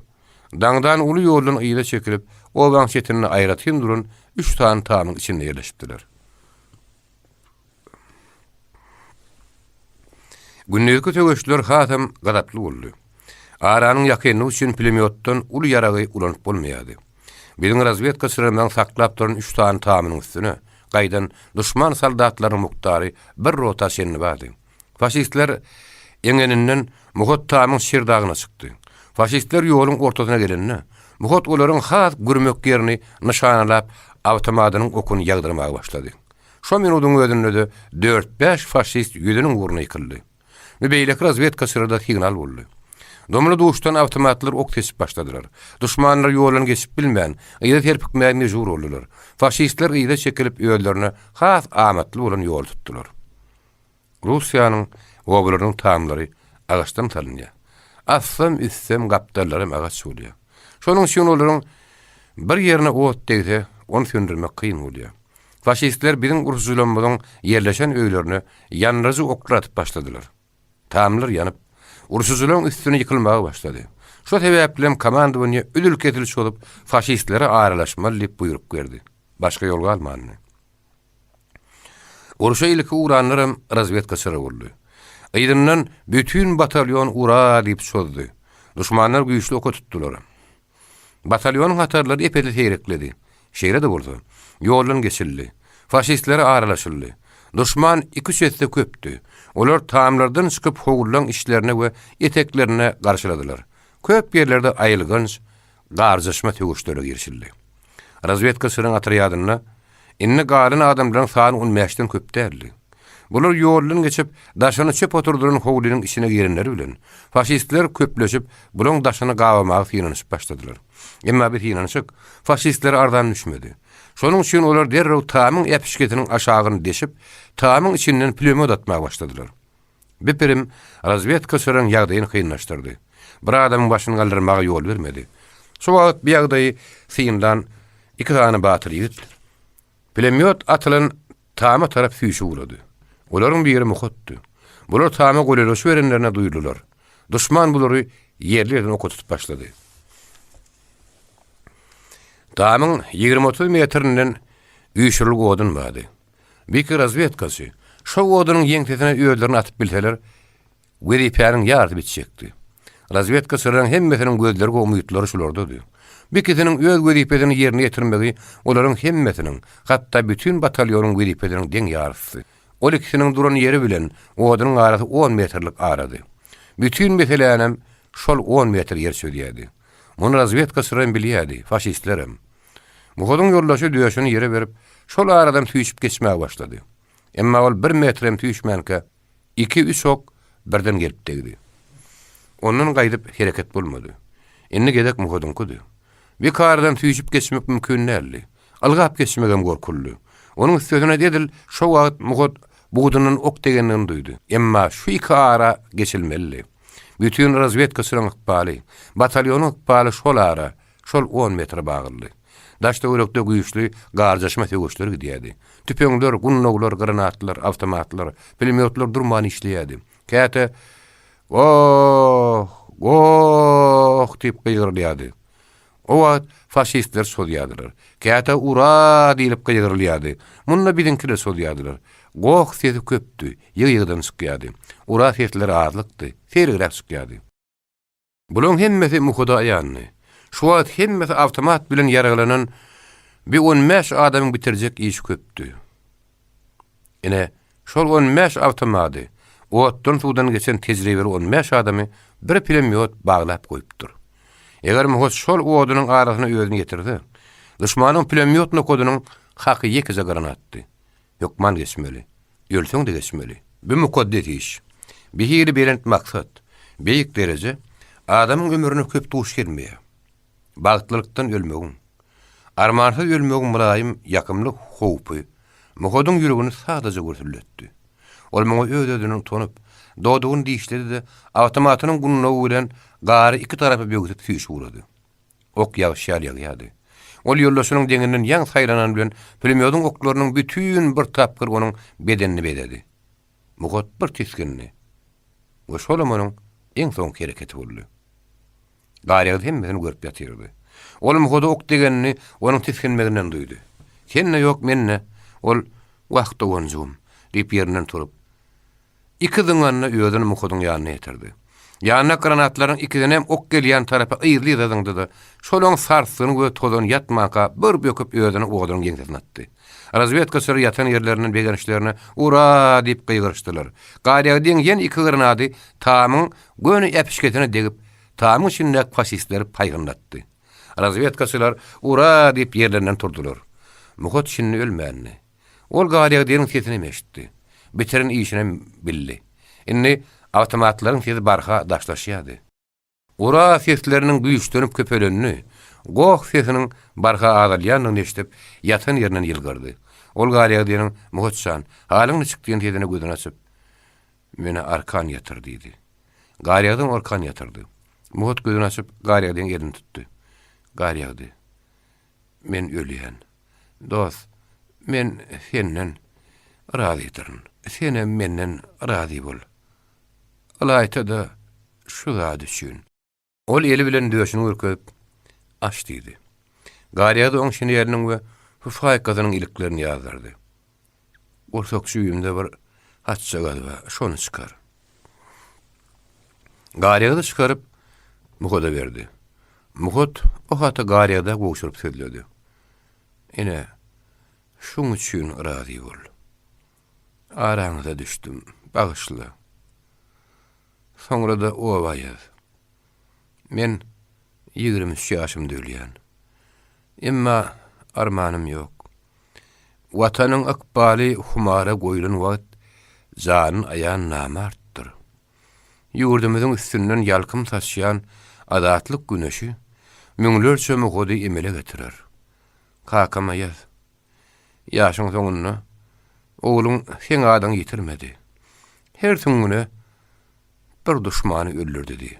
daňdan uly ýoldan yza çekilip, obaň çetinde aýratyn duran üç sany tamyň içinde ýerleşipdiler. Gündizki söweşler hasam gazaply boldy. Aranyň ýakynlygy üçin pulemýotdan uly ýaragy ulanyp bolmaýardy. Biziň razwedkaçylarymyzyň saklap duran üç sany tamynyň üstüne gaýdan duşman soldatlarynyň mukdary bir rota çenli bardy. Faşistler eňeninden Muhat tamyň şirdagyna çykdy. Faşistler ýoluň ortasyna gelende, Muhat olaryň has gürmek ýerini nyşanalap, awtomadynyň okuny ýagdyrmaga başlady. Şo minudyň özünde-de dört-bäş faşist ýüzüniň ugruna ýykyldy. Bu beýleki razwedkaçylara-da signal boldy. Dumly-duşdan awtomatlar ok seçip başladylar. Duşmanlar ýoldan geçip bilmän, yza serpikmäge mejbur boldular. Faşistler yza çekilip özlerine has amatly bolan ýoly tutdular. Russiýanyň obalarynyň tamlary agaçdan salynýar. Astam, üstem, gapdallaram agaç bolýar. Şonuň üçin olaryň bir ýerine ot degse, ony söndürmek kyn bolýar. Faşistler biziň urşujylarymyzyň ýerleşen öýlerine ýandyryjy oklar atyp başladylar. Tamlar ýanyp, urşujylaryň üstüne ýykylmaga başlady. Şo sebäplem komandowaniýe üzül-kesil çozup, faşistlere aralaşmaly diýip buýruk berdi. Başga ýol galmandy. Urşa ilki ugranlaram razwedkaçylar boldy. Yzyndan bütin batalýon ura diýip çozdy. Duşmanlar güýçli oka tutdular. Batalýonyň hatarlary ep-esli seýrekledi. Şeýle-de bolsa, ýoldan geçildi. Faşistlere aralaşyldy. Duşman iki-üç esse köpdi. Olar tamlardan çykyp howlulaň içlerine we eteklerine garşyladylar. Köp ýerlerde aýylganç garjaşma söweşlere girişildi. Razwedkaçylaryň otrýadynda indi galan adamlaryň sany on bäşden köp däldi. Bular ýoldan geçip, daşyna çöp oturdylan howlynyň içine girenleri bilen, faşistler köpleşip, bulaň daşyny gabamaga synanyşyp başladylar. Emma bu synanyşyk faşistlere arzan düşmedi. Şonuň üçin olar derrew tamyň äpişgesiniň aşagyny deşip, tamyň içinden pulemýot atmaga başladylar. Bu pirim razwedkaçylaryň ýagdaýyny kynlaşdyrdy. Bir adamyň başyny galdyrmaga ýol bermedi. Şu wagt bu ýagdaýy synlan iki sany batyr ýigit pulemýot atylan tama tarap süýşüp ugrady. Olaryň biri Muhatdy. Bular tama golaýlaşyberenlerine duýdular. Duşman bulary ýerli-ýerden oka tutup başlady. Tamyň 20-30 metrinden üýşürilgi odun bardy. Biki razwedkaçy şo odunyň ýeňsesine özlerini atyp bilseler, wezipäniň ýarysy bitjekdi. Razwedkaçylaryň hemmesiniň gözleri we umytlary şulardady. Bikisiniň öz wezipesini ýerine ýetirmegi olaryň hemmesiniň, hatda bütin batalýonyň wezipesiniň deň ýarysy. Ol ikisiniň duran ýeri bilen odunyň arasy on metrlik arady. Bütin meselänem şol on metr ýer çözýärdi. Muny razwedkaçylaram bilýärdi, faşistlerem. Muhadyň ýoldaşy döşüni ýere berip, şol aradan süýşüp geçmäge başlady. Emma ol bir metrem süýşmänkä, iki-üç ok birden gelip degdi. Ondan gaýdyp hereket bolmady. Indi gezek Muhadyňkydy. Bir aradan süýşüp geçmek mümkin däldi. Ylgap geçmegem gorkulydy. Onuň üstesine edil şo wagt Muhat budundan ok degendigini duýdy. Emma şu iki ara geçilmelidi. Bütin razwedkaçylaryň ykbaly, batalýonyň ykbaly şol ara, Şol on metre baglydy. Daş-töwerekde güýçli garjaşma söweşleri gidýärdi. Tüpeňler, gundaglar, granatlar, awtomatlar, pulemýotlar durman işleýärdi. Käte Goh! Goh! diýip gygyrylýardy. O wagt faşistler çozýardylar. Käte Ura! diýlip gygyrylýardy. Munda biziňkiler çozýardylar. Goh sesi köpdi, ýygy-ýygydan çykýardy. Ura sesleri azlykdy, seýregräk çykýardy. Bulaň hemmesi Muhuda aýandy. Şu wagt hemmesi awtomat bilen ýaraglanan bi on bäş adamyň bitirjek işi köpdi. Ine, şol on bäş awtomady, otdan-suwdan geçen tejribeli on bäş adamy bir pulemýot baglap goýupdyr. Eger Muhut şol odunyň arasyna özüni ýetirse, duşmanyň pulemýot nokadynyň haky ýekeje granatdy. Hökman geçmeli. Ölseň-de geçmeli. Bu mukaddes iş. Bir hili belent maksat, beýik dereje adamyň ömrüne köp duş gelmeýär. Bagtlylykdan ölmegiň, armansyz ölmegiň mylaýym, ýakymly howpy Muhadyň ýüregini sadaja gürsüldetdi. Ol muňa öz-özünden utanyp, dodagyny dişledi-de, awtomatynyň gundagy bilen gary iki tarapa böwsüp süýşüp ugrady. Ok ýagyş ýaly ýagýardy. Ol ýoldaşynyň deňinden ýaň saýlanan bilen pulemýodyň oklarynyň bütin bir tapgyr onuň bedenini bezedi. Muhat bir tisgindi we şolam onuň iň soňky hereketi boldy. Garýagdy hemmesini görüp ýatyrdy. Ol Muhada ok degenini onuň tisginmeginden duýdy. Sende ýok, mende. Ol, Wah, doganjygym, diýip ýerinden turup, Iki zyňanda özüni Muhadyň ýanyna ýetirdi. Ýanyna granatlaryň ikisinem ok gelýän tarapa yzly-yza zyňdy-da, şolaň sarsgyny we tozany ýatmanka bir böküp özüni odunyň ýeňsesine atdy. Razwedkaçylar ýatan ýerlerinden begenişlerine Ura! diýip gygyryşdylar. Garýagdyň ýene iki granady tamyň göni äpişgesine degip, tamyň içindäki faşistleri paýhynlatdy. Razwedkaçylar Ura! diýip ýerlerinden turdular. Muhat şindi ölmändi. Ol Garýagdynyň sesinem eşitdi. Bitiren işinem bildi. Indi awtomatlaryň sesi barha daşlaşýardy. Ura sesleriniň güýçlenip köpelenini, goh sesiniň barha azalýandygyny eşidip, ýatan ýerinden ýylgyrdy. Ol Garýagdynyň, Muhat jan, halyň niçik diýen sesine gözüni açyp, Meni arkan ýatyr diýdi. Garýagdy ony arkan ýatyrdy. Muhat gözüni açyp, Garýagdynyň elini tutdy. Garýagdy, men ölýän. Dost, men senden razydyryn. Senem menden razy bol. Ylaýta-da, şu zat üçin. Ol eli bilen döşüni görkezip, Aç diýdi. Garýagdy oň şineliniň we fufaýkasynyň iliklerini ýazdyrdy. Gursak jübimde bir hatjagaz bar, şony çykar. Garýagdy çykaryp, Muhada berdi. Muhat o haty Garýagda gowşuryp sözledi. Ine, şuň üçin razy bol. Araňyza düşdüm, bagyşla. Soňra-da oba ýaz. Men 23 ýaşymda ölýän. Emma armanym ýok. Watanyň ykbaly humara goýlan wagt janyny aýan namartdyr. Ýurdumyzyň üstünden ýalkym saçýan azatlyk güneşi müňlerçe muhady emele getirer. Kakama ýaz. Ýaşyň soňunda ogluň seň adyňy ýitirmedi. Her süňňüne bir duşmany öldürdi diý.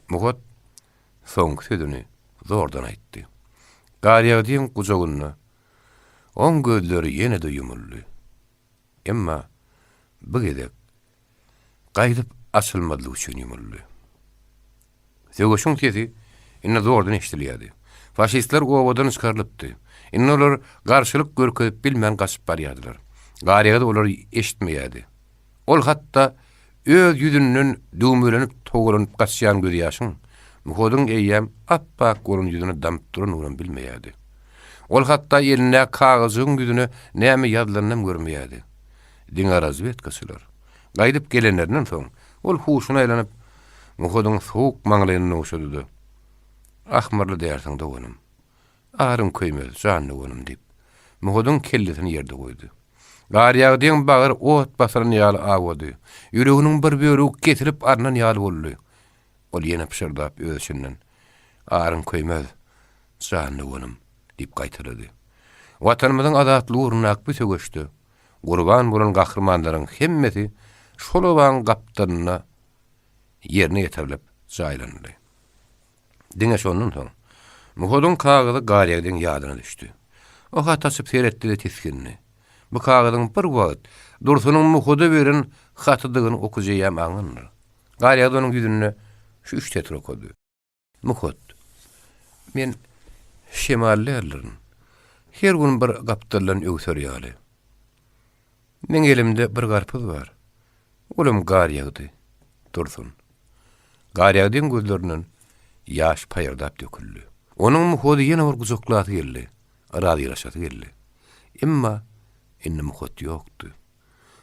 Muhat soňky sözüni zordan aýtdy. Garýagdyň gujagynda oň gözleri ýene-de ýumuldy. Emma bu gezek gaýdyp açylmazlyk üçin ýumuldy. Söweşiň sesi indi zordan eşidilýärdi. Faşistler obadan çykarylypdy. Indi olar garşylyk görkezip bilmän gaçyp barýardylar. Garýagdy olary eşitmeýärdi. Ol hatda öz ýüzünden düwmelenip togalanyp gaçýan gözýaşyň Muhadyň eýýäm ap-ak bolan ýüzüne damyp duranlygynam bilmeýärdi. Ol hatda elindäki kagyzjygyň ýüzüne näme ýazylanynam görmeýärdi. Diňe razwedkaçylar. Gaýdyp gelenlerinden soň, ol huşuna aýlanyp, Muhadyň sowuk maňlaýyny nogşady-da, Ahmyrly dälsiň, doganym. Aryň köýmez, jan doganym, diýip, Muhadyň kellesini ýerde goýdy. Garýagdyň bagry ot basylan ýaly awady. Ýüreginiň bir bölegi kesilip alnan ýaly boldy. Ol ýene pyşyrdap öz içinden, Aryň köýmez, jan doganym, diýip gaýtalady. Watanymyzyň azatlygy ugrundaky bu söweşde gurban bolan gahrymanlaryň hemmesi şol obaň gapdalynda ýerine ýetirilip jaýlanyldy. Diňe şondan soň Muhadyň kagyzy Garýagdyň ýadyna düşdi. O haty açyp seretdi-de tisgindi. Bu kagyzyň bir wagt Dursunyň Muhada beren hatydygyny okyjy eýýäm aňandyr. Garýagdy onuň ýüzünde şu üç setiri okady. Muhat, men şemal däldirin. Her gün bir gapdaldan öwser ýaly. Meň elimde bir garpyz bar. Olam gar ýagdy. Dursun. Gar ýagdyň gözlerinden ýaş paýyrdap döküldi. Onuň Muhady ýene bir gujaklasy geldi, razylaşasy geldi. Emma indi Muhat ýokdy.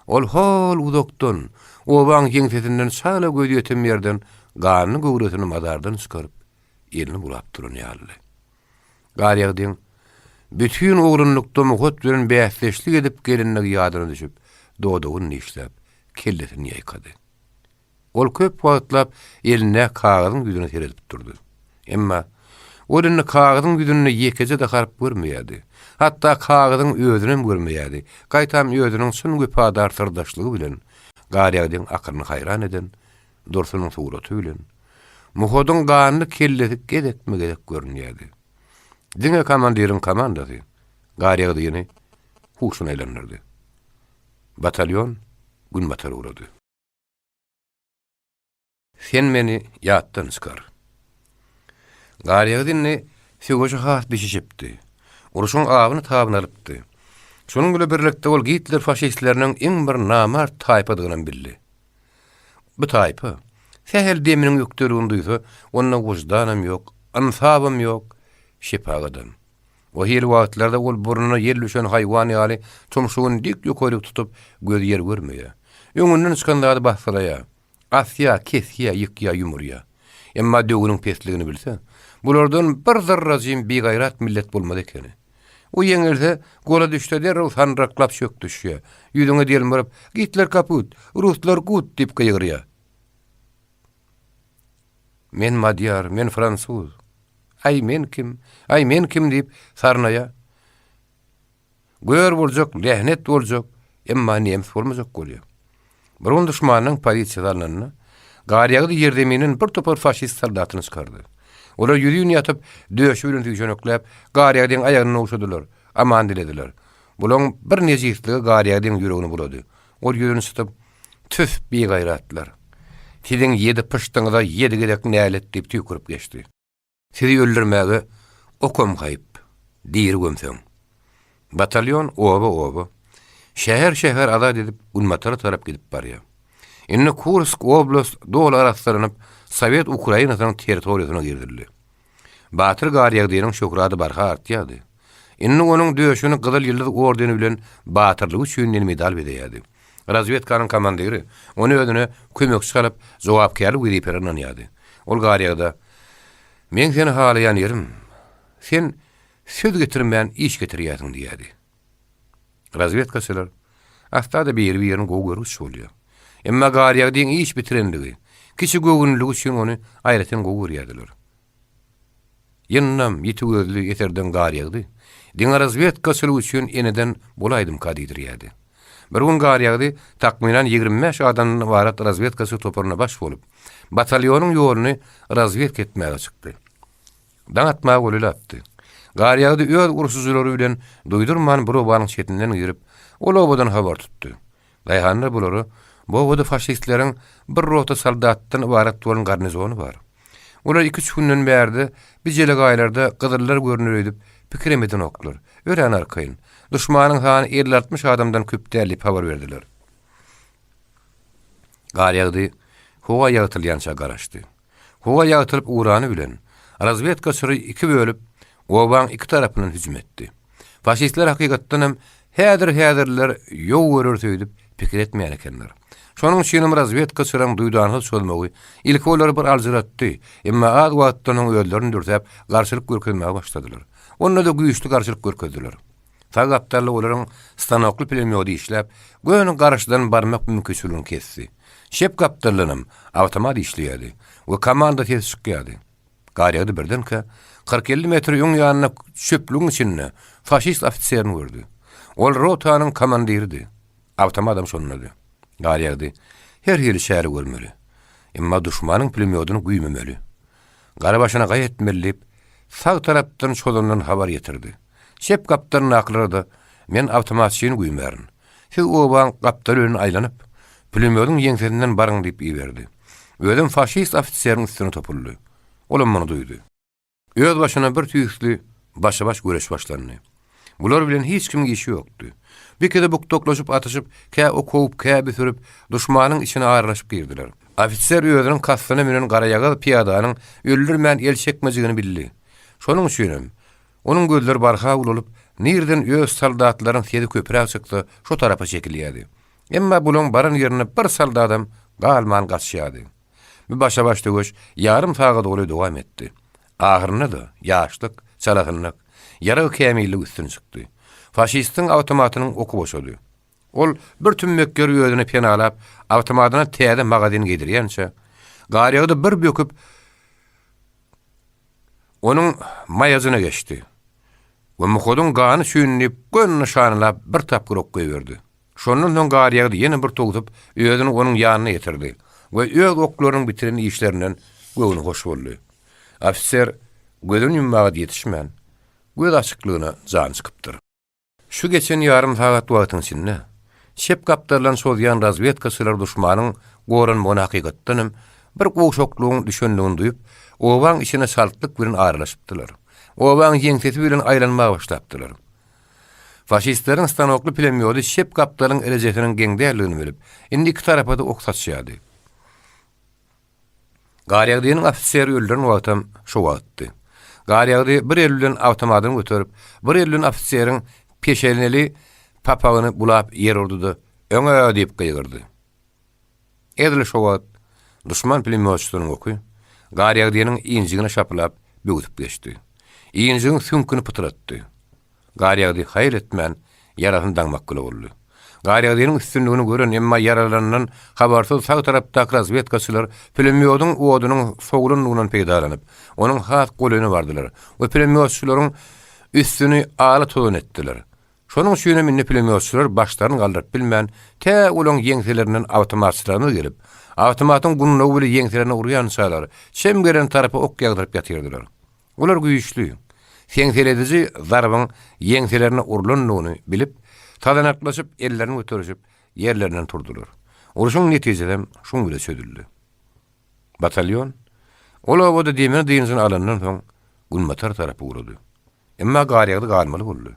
Ol hol uzakdan, obaň ýeňsesinden çala gözýetim ýerden ganly göwresini mazardan çykaryp, elini bulap duran ýalydy. Garýagdyň bütin oglanlykda Muhat bilen bäsdeşlik edip gelenligi ýadyna düşüp, dodagyny dişläp, kellesini ýaýkady. Ol köp wagtlap elindäki kagyzyň ýüzüne seredip durdy. Emma ol indi kagyzyň ýüzünde ýekeje-de harp görmeýärdi. Hatda kagyzyň özünem görmeýärdi. Gaýtam özüniň çyn wepadar syrdaşlygy bilen Garýagdyň akylyny haýran eden Dursunyň suraty bilen Muhadyň ganly kellesi gezekme-gezek görünýärdi. Diňe komandiriň komandasy Garýagdyny huşuna aýlandyrdy. Batalýon günbatar ugrady. Sen meni ýatdan çykar. Garýagdy indi söweşe has bişişipdi. Urşuň abyny-tabyny alypdy. Şonuň bile birlikde ol Gitler faşistleriniň iň bir namart taýpadygynam bildi. Bu taýpa, sähel deminiň ökdeligini duýsa, onda wyždanam ýok, ynsabam ýok, şepagadam. O hili wagtlarda ol burnuna ýel düşen haýwan ýaly tumşugyny dik ýokaryk tutup, gözi ýer görmeýär. Öňünden çykan zady basgylaýar. Asýar, kesýär, ýykýar, ýumurýar. Emma döwrüň pesligini bilse, bulardan bir zyrrajym bigaýrat millet bolmaz ekeni. O ýeňilse, gola düşse derrew sandyraklap çök düşýär. Ýüzüňe delmuryp, Gitler kaput, ruslar gut diýip gygyrýar. Men madýar, men fransuz. Aý, men kim, aý, men kim diýip sarnaýar. Gör boljak, lähnet boljak, emma nemes bolmajak bolýar. Bir gün duşmanyň pozisiýasy alnanda, Garýagdy ýerzeminden bir topar faşist soldatyny çykardy. Olar ýüzin ýatyp, döşi bilen süýşenekläp, Garýagdyň aýagyny ogşadylar, aman dilediler. Bulaň bir nejisligi Garýagdyň ýüregini bulady. Ol ýüzüni çytyp, Tüf, bigaýratlar! Siziň ýedi pyşdyňyza ýedi gezek nälet diýip tüýkürip geçdi. Sizi öldürmäge okam haýp, diri gömseň. Batalýon oba-oba, şäher-şäher azat edip günbatara tarap gidip barýar. Indi Kursk oblast doly arassalanyp, Sowet Ukrainasynyň territoriýasyna girizildi. Batyr Garýagdynyň şöhrady barha artýardy. Indi onuň döşüni Gyzyl Ýyldyz ordeni bilen Batyrlygy üçin diýen medal bezeýärdi. Razwedkanyň komandiri ony özüne kömekçi alyp, jogapkärli wezipeler ynanýardy. Ol Garýagda, Meň seni halaýan ýerim, sen söz getirmän iş getirýärsiň diýýärdi. Razwedkaçylar asla-da biri-birini gowy görgüç bolýar. Emma Garýagdyň iş bitirenligi, kiçi göwünliligi üçin ony aýratyn gowy görýärdiler. Ýyndam, ýiti gözli eserdeň Garýagdy, diňe razwedkaçylyk üçin eneden bolaýdymka diýdirýärdi. Bir gün Garýagdy takmynan 25 adamdan ybarat razwedkaçy toparyna baş bolup, batalýonyň ýoluny razwedka etmäge çykdy. Daň atmaga golaýlapdy. Garýagdy öz urşujylary bilen duýdurman bir obanyň çetinden girip, ol obadan habar tutdy. Daýhanlar bulara, Bu obada faşistleriň bir rota soldatdan ybarat bolan garnizony bar. Olar iki-üç günden bärde bi jelegaýlarda gyzyllar görner öýdüp pikirem edenoklar. Örän arkaýyn. Duşmanyň sany elli-altmyş adamdan köp däl diýip habar berdiler. Garýagdy howa ýagtylýança garaşdy. Howa ýagtylyp ugrany bilen, razwedka syry iki bölüp, obaň iki tarapyndan hüjüm etdi. Faşistler hakykatdan hem häzir-häzirler ýow göreris öýdüp pikir etmeýän ekenler. Şonuň üçinem razwedka syryň duýdansyz çozmagy ilki olary bir aljyratdy, emma az wagtdan soň özlerini dürsäp, garşylyk görkezmäge başladylar. Onda-da güýçli garşylyk görkezdiler. Sag gapdalda olaryň stanokly pulemýody işläp, göni garşydan barmak mümkinçiligini kesdi. Çep gapdaldanam awtomat işleýärdi we komanda sesi çykýardy. Garýagdy birdenkä, kyrk-elli metr öň ýanynda çöplügiň içinde faşist ofiserini gördi. Ol rotanyň komandiridi. Awtomadam şondady. Garýagdy her hili çäre görmeli. Emma duşmanyň pulemýodyny güýmemeli. Gara başyna gaý etmeli diýip, sag tarapdan çozandan habar ýetirdi. Çep gapdalyndakylara-da, Men awtomatçyny güýmärin. Siz obaň gapdaly bilen aýlanyp, pulemýodyň ýeňsesinden baryň diýip iberdi. Özem faşist ofiseriň üstüne topuldy. Olam muny duýdy. Öz başyna bir tüýsli başa-baş göreş başlandy. Bular bilen hiç kimiň işi ýokdy. Bikede bukdaklaşyp atyşyp, kä ok kowup, kä büsürip, duşmanyň içine aralaşyp girdiler. Ofiser özüniň kastyna münen garaýagyz pyýadanyň öldürmän el çekmejigini bildi. Şonuň üçinem, onuň gözleri barha ulalyp, nireden öz soldatlaryň sesi köpräk çyksa, şo tarapa çekilýärdi. Emma bulaň baran ýerinde bir soldadam galman gaçýardy. Bu başa-baş söweş ýarym sagada golaý dowam etdi. Ahyrynda-da, ýaşlyk, çalasynlyk, ýarag kämilligi üstün çykdy. Faşistiň awtomatynyň oky boşady. Ol bir tümmek ýeri özüne penalap, awtomatyna täze magazin geýdirýänçä, Garýagdy bir böküp, onuň maýajyna geçdi we Muhadyň gany üçin diýip, göni nyşanalap bir tapgyr ok goýberdi. Şondan soň Garýagdy ýene bir towsup, özüni onuň ýanyna ýetirdi we öz oklarynyň bitiren işlerinden göwni hoş boldy. Ofiser gözüni ýummaga ýetişmän, göz açyklygyna jany çykypdyr. Şu geçen ýarym sagat wagtyň içinde, çep gapdaldan çozýan razwedkaçylar duşmanyň goranmagyna hakykatdan hem bir gowşaklygyň düşendigini duýup, obaň içine çaltlyk bilen aralaşypdylar. Obaň ýeňsesi bilen aýlanmaga başlapdylar. Faşistleriň stanokly pulemýody çep gapdalyň rejesiniň geň däldigini bilip, indi iki tarapa-da ok saçýardy. Garýagdynyň ofiseri öldüren wagtam şo wagtdy. Garýagdy bir eli bilen awtomadyny göterip, bir eli bilen ofiseriň peşeneli papagyny bulap ýer urdy-da, Öňe! diýip gygyrdy. Edil şo wagt duşman pulemýotçysynyň oky Garýagdynyň injigine şapylap, böwsüp geçdi. Injigiň süňküni pytratdy. Garýagdy haýal etmän, ýarasyny daňmak bile boldy. Garýagdynyň üstünligini gören, emma ýaralanandan habarsyz sag tarapdaky razwedkaçylar pulemýodyň odunyň sowulandygyndan peýdalanyp, onuň has golaýyna bardylar we pulemýotçylaryň üstüni ala tozan etdiler. Şonuň üçinem indi pulemýotçylar başlaryny galdyryp bilmän, tä olaň ýeňselerinden awtomatçylarymyz gelip, awtomatyň gundagy bile ýeňselerine urýançalar, çem gelen tarapa ok ýagdyryp ýatyrdylar. Olar güýçli, seňselediji zarbyň ýeňselerine urlandygyny bilip, sazanaklaşyp, ellerini göterişip, ýerlerinden turdular. Urşuň netijesem şuň bile çözüldi. Batalýon ol obada demini dynjyny alandan soň, günbatar tarapa ugrady. Emma Garýagdy galmaly boldy.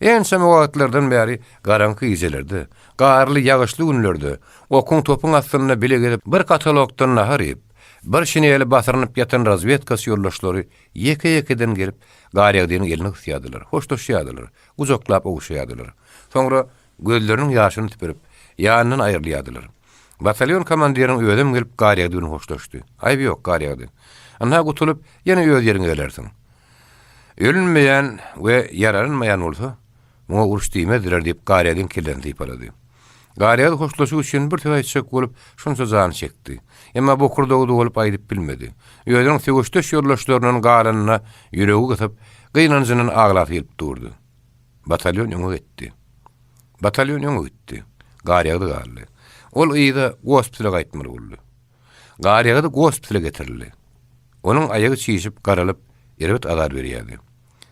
Ençeme wagtlardan bäri garaňky gijelerde, garly, ýagyşly günlerde okuň-topuň astynda bile gezip bir katalokdan nahar iýip, bir şineli basyrynyp ýatan razwedkaçy ýoldaşlary ýeke-ýekeden gelip Garýagdynyň elini gysýardylar, hoşlaşýardylar, gujaklap ogşaýardylar. Soňra gözleriniň ýaşyny süpürip, ýanyndan aýrylýardylar. Batalýon komandiriniň özem gelip Garýagdy bilen hoşlaşdy. Aýby ýok, Garýagdy. Ynha gutulyp, ýene öz ýeriňe gelersiň. Ölünmeýän we ýaralanmaýan bolsa, muňa uruş diýmezdiler diýip, Garýadyň kellesini sypalady. Garýady hoşlaşyk üçin bir söz aýtjak bolup, şunça jany çekdi. Emma bokurdagy dolup aýdyp bilmedi. Özüniň söweşdeş ýoldaşlaryndan galanyna ýüregi gysyp, gynanjyndan aglasy gelip durdy. Batalýon öňe gitdi. Batalýon öňe gitdi. Garýagdy galdy. Ol yza gospitale gaýtmaly boldy. Garýagdy gospitale getirildi. Onuň aýagy çişip, garalyp, erbet azar berýärdi.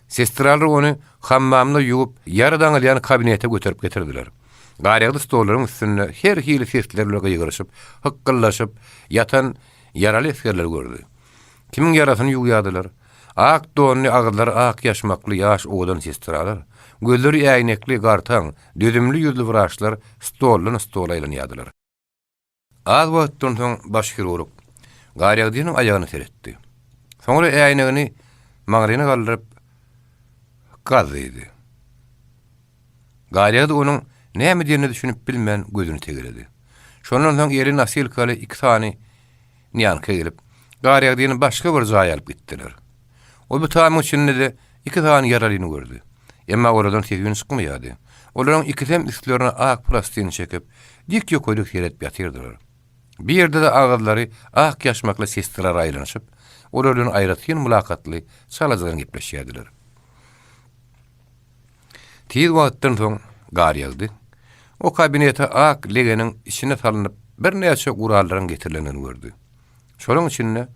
Sestralar ony hammamda ýuwup, ýara daňylýan kabinete göterip getirdiler. Garýagdy stollaryň üstünde her hili sesler bilen gygyryşyp, hykgyldaşyp ýatan ýaraly esgerleri gördi. Kimiň ýarasyny ýuwýardylar? Ak donly, agyzlary ak ýaşmakly ýaş owadan sestralar, gözleri äýnekli, gartaň, dözümli ýüzli wraçlar stoldan stola aýlanýardylar. Az wagtdan soň baş hirurg Garýagdynyň aýagyna seretdi. Soňra äýnegini maňryna galdyryp, Gaz diýdi. Garýagdy onuň näme diýenine düşünip bilmän gözüni tegeledi. Şondan soň eli nosilkaly iki sany nýanka gelip, Garýagdyny başga bir jaýa alyp gitdiler. Ol bu tamyň içinde-de iki sany ýaralyny gördi. Emma olardan ses-üýn çykmaýardy. Olaryň ikisem üstlerine ak prostyn çekip, dik ýokaryk seredip ýatyrdylar. Bir ýerde-de agyzlary ak ýaşmakly sestralar aýlanyşyp, olar bilen aýratyn mylakatly, çalajadan gepleşýärdiler. Tiz wagtdan soň gar ýagdy. O kabinete ak legeniň içine salnyp birnäçe gurallaryň getirilendigini gördi. Şolaň içinde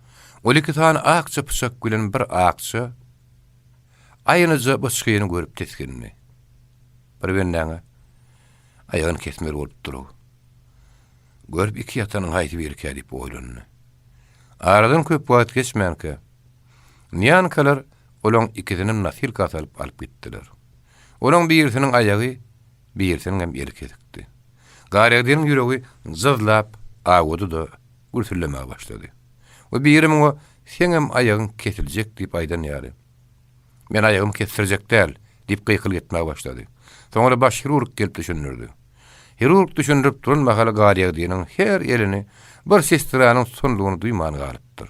ol iki sany akja pyçak bilen bir akja, aýnyja byçgyny görüp tisgindi. Bir bendäň-ä aýagyny kesmeli bolupdyr-ow. Görüp iki ýatanyň haýsy birikä diýip oýlandy. Aradan köp wagt geçmänkä, nýankalar olaň ikisinem nosilka salyp alyp gitdiler. Olaň birisiniň aýagy, birisiniňem eli kesikdi. Garýagdynyň ýüregi jyzlap awudy-da, gürsüllemäge başlady. We biri muňa Seňem aýagyň kesiljek diýip aýdan ýaly. Men aýagymy kesdirjek däl, diýip gykylyk etmäge başlady. Soňra baş hirurg gelip düşündirdi. Hirurg düşündirip duran mahaly Garýagdynyň her elini bir sestranyň tutandygyny duýman galypdyr.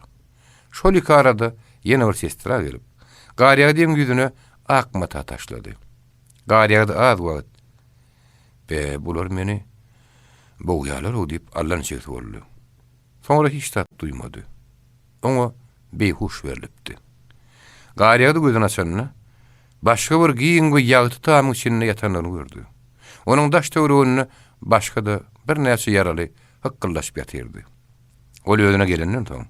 Şol iki arada ýene bir sestra gelip, Garýagdyň ýüzüne ak mata taşlady. Garýagdy az wagt, Be, bular meni bogýarlar-ow diýip allançegsi boldy. Soňra hiç zat duýmady. Oňa beýhuş berlipdi. Garýagdy gözüni açanda, başga bir giň we ýagty tamyň içinde ýatandygyny gördi. Onuň daş-töwereginde başga-da birnäçe ýaraly hykgyldaşyp ýatyrdy. Ol özüne gelenden soň,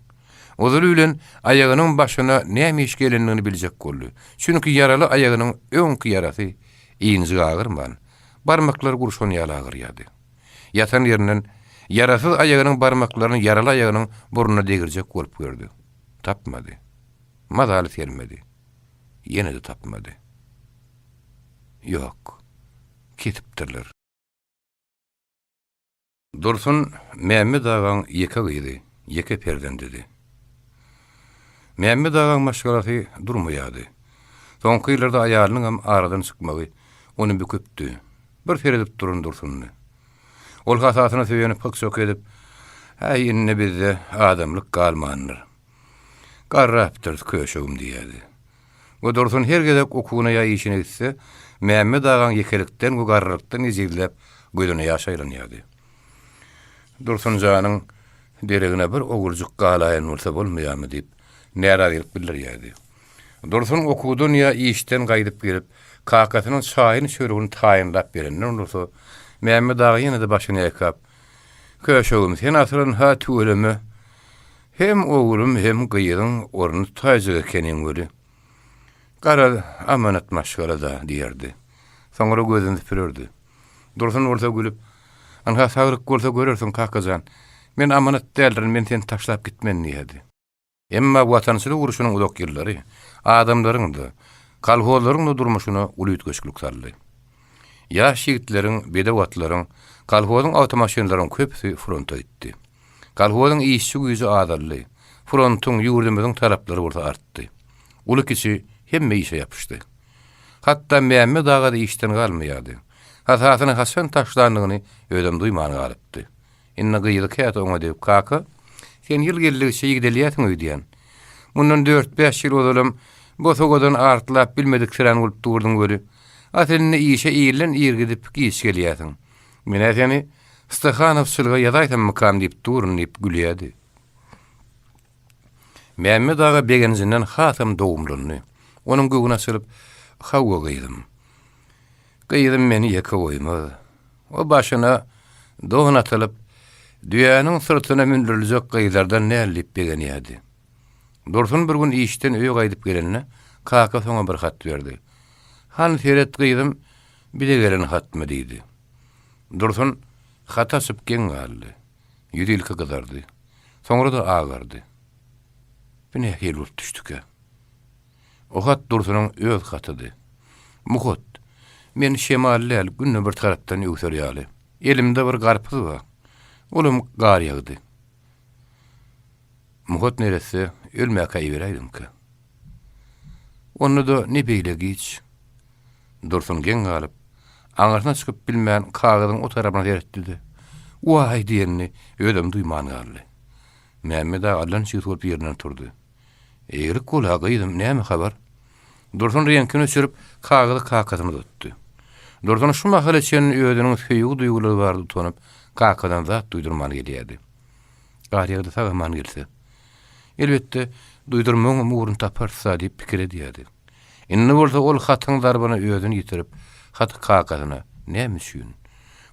ozaly bilen aýagynyň başyna näme iş gelendigini biljek boldy. Çünki ýaraly aýagynyň öňki ýarasy injik agyrman, barmaklary gurşan ýaly agyrýardy. Ýatan ýerinden ýarasyz aýagynyň barmaklaryny ýaraly aýagynyň burnuna degirjek bolup gördi. Tapmady. Mazaly sermedi. Ýene-de tapmady. Ýok. Kesipdirler. Dursun Mämmet agaň ýeke gyzy, ýeke perzendidi. Mämmet agaň maşgalasy durmaýardy. Soňky ýyllarda aýalynyňam aradan çykmagy ony büküpdi. Bir seredip duran Dursundy. Ol hasasyna söýenip hyk-çok edip, Äý, indi bizde adamlyk galmandyr. Garrapdyrys köşegim diýerdi. We Dursun her gezek okuwyna ýa işine gitse, Mämmet agaň ýekelikden we garrylykdan ejizläp, gözüne ýaş aýlanýardy. Dursun janyň deregine bir oguljyk galaýan bolsa bolmaýarmy diýip, närazylyk bildirýärdi. Dursun okuwdan ýa işden gaýdyp gelip, kakasynyň çaýyny-çöregini taýynlap berenden bolsa, Mämmet aga ýene-de başyny ýaýkap, Köşegim, sen asylyn-ha tüweleme, hem oglum, hem gyzyň ornuny tutaýjak ekeniň weli. Garaz, amanat maşgala-da, diýerdi. Soňra gözüni süpürerdi. Dursun bolsa gülüp, Ynha, saglyk bolsa görersiň, kaka jan. Men amanat däldirin, men seni taşlap gitmen diýerdi. Emma Watançylyk urşunyň uzak ýyllary adamlaryň-da, kolhozlaryň-da durmuşyna uly üýtgeşiklik saldy. Ýaş ýigitleriň, bedew atlaryň, kolhozyň awtomaşynlaryň köpüsi fronta gitdi. Kolhozyň işçi güýji azaldy, frontuň, ýurdumyzyň talaplary bolsa artdy. Uly-kiçi hemme işe ýapyşdy. Hatda Mämmet aga-da işden galmaýardy. Hasasyny haçan taşlandygyny özem duýman galypdy. Indi gyzy käte oňa degip, Kaka, sen ýyl geldigiçe ýigdelýärsiň öýdýän. Mundan dört-bäş ýyl ozalam bosagadan artlap bilmediksirän bolup durduň weli, asyl indi işe irden ir gidip, giç gelýärsiň. Men-ä seni stahanowçylyga ýazaýsammykam diýip durun diýip gülýärdi. Mämmet aga begenjinden hasam dogumlandy. Onuň göwni açylyp, Hawa, gyzym. Gyzym meni ýeke goýmaz. O başyna don atylyp, düýäniň syrtyna mündüriljek gyzlardan däl diýip begenýärdi. Dursun bir gün işden öýe gaýdyp gelende, kakasy oňa bir hat berdi. Hany seret gyzym, bize gelen hatmy diýdi. Dursun haty açyp geň galdy. Ýüzi ilki gyzardy. Soňra-da agardy. Bu nähili bolup düşdükä? O hat Dursunyň öz hatydy. Muhat, men şemal däl, günde bir tarapdan öwser ýaly. Elimde bir garpyz bar. Olam gar ýagdy. Muhat neresse ölmäkä iberäýdiňkä? Onda-da ne beýle giç? Dursun geň galyp, aňyrsyna çykyp bilmän kagyzyň o tarapyna seretdi-de, Waý! diýenini özem duýman galdy. Mämmet aga allançüýs bolup ýerinden turdy. Eýgilik bol-a, gyzym, näme habar? Dursun reňkini öçürip, kagyzy kakasyna uzatdy. Dursun şu mahala çenli özüniň söýgi duýgulary barada utanyp, kakadan zat duýdurman gelýärdi. Garýagdy sag-aman gelse, elbetde, duýdurmagyňam ugruny taparys-da diýip pikir edýärdi. Indi bolsa ol hatyň zarbyna özüni ýitirip, haty kakasyna näme üçin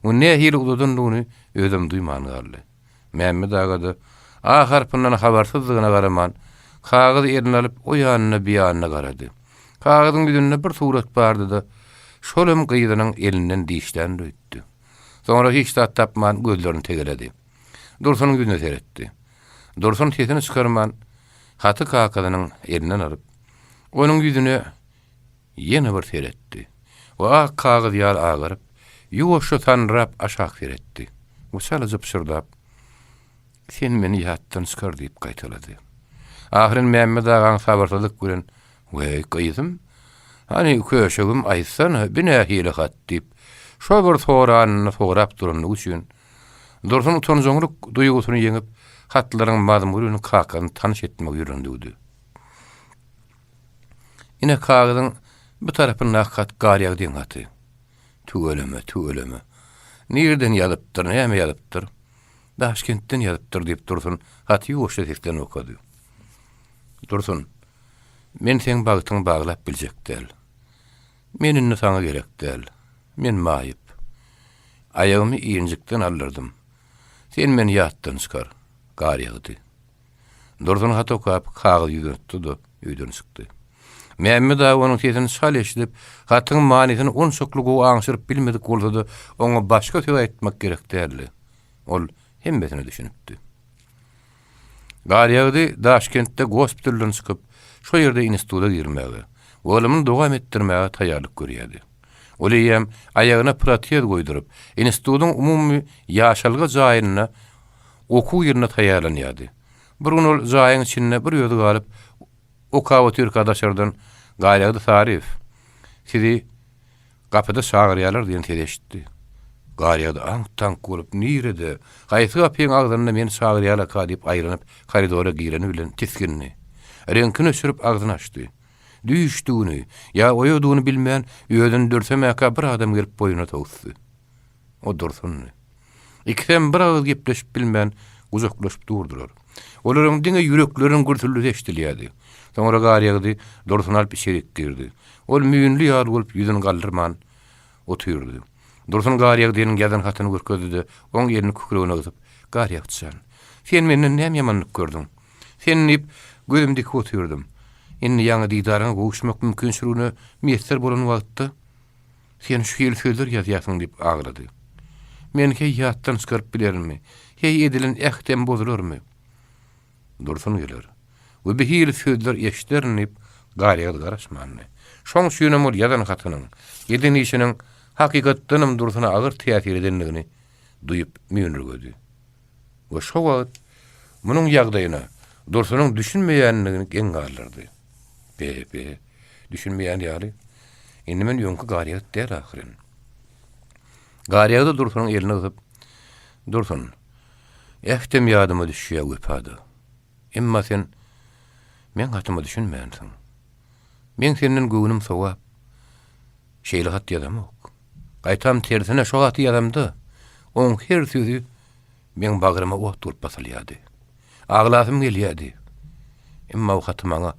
we nähili uzadandygyny özem duýman galdy. Mämmet aga-da A harpyndan habarsyzdygyna garaman, kagyzy eline alyp, o ýanyna, bu ýanyna garady. Kagyzyň ýüzünde bir surat bardy-da, şol hem gyzynyň elinden dişländir öýtdi. Soňra hiç zat tapman, gözlerini tegeledi. Dursunyň ýüzüne seretdi. Dursun sesini çykarman, haty kakasynyň elinden alyp, onuň ýüzüne ýene bir seretdi we ak kagyz ýaly agaryp, ýuwaşja sanrap aşak seretdi we çalaja pyşyrdap, Sen meni ýatdan çykar diýip gaýtalady. Ahyryn Mämmet agaň sabyrsyzlyk bilen, Weý, gyzym, hany köşegim aýtsana, bi nähili hat diýip, şo bir soranyny sorap duranlygy üçin, Dursun utanjaňlyk duýgusyny ýeňip, hatlaryň mazmunyny kakasyny tanyş etmegi ýüregine düwdi. Ine kagyzyň bu tarapyndaky hat Garýagdyň haty. Tüweleme, tüweleme. Nireden ýazypdyr, näme ýazypdyr? Daşkentden ýazypdyr diýip Dursun haty ýuwaşja ses bilen okady. Dursun, men seň bagtyňy baglap biljek däl. Men indi saňa gerek däl. Men maýyp. Aýagymy injikden aldyrdym. Sen meni ýatdan çykar. Gar ýagdy. Dursun hat okap, kagyzy ýüzüne tutdy-da, öýden çykdy. Mämmet aga onuň sesini çal eşidip, hatyň manysyny onçakly gowy aňşyryp bilmedik bolsa-da, oňa başga söz aýtmak gerek däldi. Ol hemmesine düşünipdi. Garýagdy Daşkentde gospitaldan çykyp, şo ýerde instituta girmäge we ylymyny dowam etdirmäge taýýarlyk görýärdi. Ol eýýäm aýagyna protez goýduryp, institutyň umumy ýaşalga jaýynda okuw ýylyna taýýarlanýardy. Bir gün ol jaýyň içinde bir özi galyp, okap otyrka daşardan, Garýagdy Saryýew, sizi gapyda çagyrýarlar diýen sesi eşitdi. Garýagdy aňk-taňk bolup, nirede, haýsy gapyň agzynda meni çagyrýarlarka diýip aýlanyp, koridora gireni bilen tisgindi. Reňkini öçürip agzyny açdy. Düýşdügini, ýa oýadygyny bilmän, özüni dürsemäkä bir adam gelip boýnuna towusdy. O Dursundy. Ikisem bir agyz gepleşip bilmän, gujaklaşyp durdular. Olaryň diňe ýürekleriniň gürsüldisi eşidilýärdi. Soňra Garýagdy Dursuny alyp içerik girdi. Ol müýnli ýaly bolup ýüzüni galdyrman otyrdy. Dursun Garýagdynyň ýazan hatyny görkezdi-de, oň elini kükregine gysyp, Garýagdy jan, sen menden näme ýamanlyk gördüň? Sen diýip, gözüm dikip otyrdym. Indi ýaňy didaryňa gowuşmak mümkinçiligine miýesser bolan wagtda, sen şu hili sözler ýazýarsyň diýip aglady. Men heý ýatdan çykaryp bilerinmi? Heý edilen ähtem bozularmy? Dursun geler we bir hili sözler eşiderin diýip, Garýagdy garaşmandy. Şoň üçinem ol ýazan hatynyň, eden işiniň hakykatdanam Dursuna agyr täsir edendigini duýup müýnürgedi. We şo wagt munuň ýagdaýyna Dursunyň düşünmeýändigini geň galdyrdy. Be-be, düşünmeýän ýaly, indi men öňki Garýagdy däl ahyryn. Garýagdy Dursunyň elini gysyp, Dursun, ähtem ýadyma düşýä wepa-da. Emma sen meň hatyma düşünmänsiň. Meň senden göwnüm sowap, şeýle hat ýazamok. Gaýtam tersine şo haty ýazamda, oň her sözi meň bagryma ot bolup basylýardy. Aglasym gelýärdi. Emma o haty maňa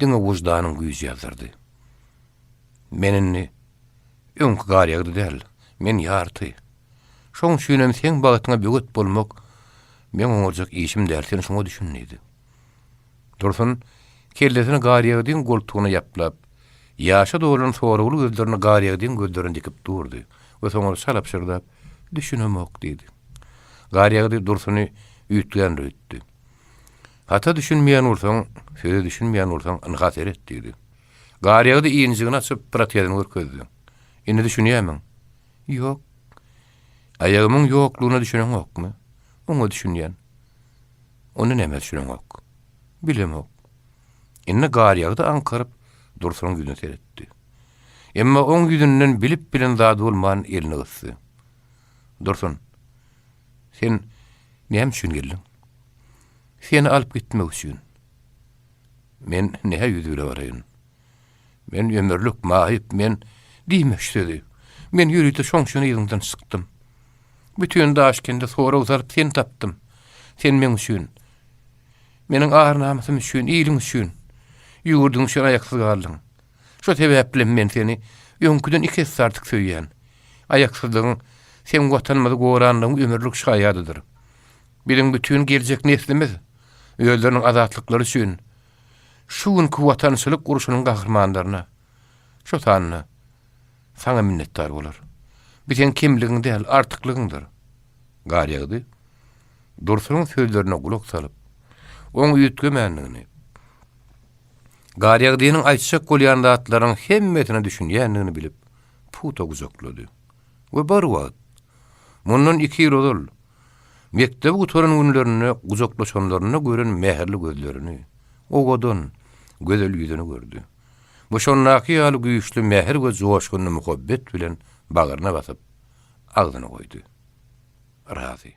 diňe wyždanyň güýji ýazdyrdy. Men indi öňki Garýagdy däl, men ýarty. Şoň üçinem seň bagtyňa böwet bolmak meň oňarjak işim däl, sen şoňa düşün diýdi. Dursun kellesini Garýagdyň goltugyna ýaplap, ýaşa dolan soragly gözlerini Garýagdyň gözlerine dikip durdy we soňra çala pyşyrdap, Düşünemok diýdi. Garýagdy Dursuny üýtgändir öýtdi. Hata düşünmeýän bolsaň, söze düşünmeýän bolsaň, ynha seret diýdi. Garýagdy injigini açyp, protezini görkezdi. Indi düşünýärmiň? Ýok. Aýagymyň ýoklugyna düşüneňokmy? Oňa düşünýän. Onda nämä düşüneňok? Bilemok. Indi Garýagdy aňkaryp, Dursunyň ýüzüne seretdi. Emma oň ýüzünden bilip-bilen zady bolman elini gysdy. Dursun, sen näme üçin geldiň? Seni alyp gitmek üçin. Men nä ýüz bile baraýyn? Men ömürlik maýyp, men diýme şu sözi. Men ýörite şoň üçin yzyňdan çykdym. Bütin Daşkende sorag salyp seni tapdym. Sen meň üçin, meniň ar-namysym üçin, iliň üçin ýüwürdiň üçin aýaksyz galdyň. Şo sebäplem men seni öňküden iki esse artyk söýýän. Aýaksyzlygyň seň Watanymyzy goranlygyň ömürlik şaýadydyr. Biziň bütin geljek neslimiz özleriniň azatlyklary üçin Şu günki Watançylyk urşunyň gahrymanlaryna, şo sanda saňa minnetdar bolar. Bu seň kemligiň däl, artyklygyňdyr. Garýagdy Dursunyň sözlerine gulak salyp, oň üýtgemändigini, Garýagdynyň aýtjak bolýan zatlarynyň hemmesine düşünýändigini bilip, pugta gujaklady we bir wagt, mundan iki ýyl ozal, Mekdebi gutaran günlerinde gujaklaşanlarynda gören mähirli gözlerini, owadan, gözel ýüzüni gördi. Bu şondaky ýaly güýçli mähir we joşgunly muhabbet bilen bagryna basyp, agzyna goýdy. Razy.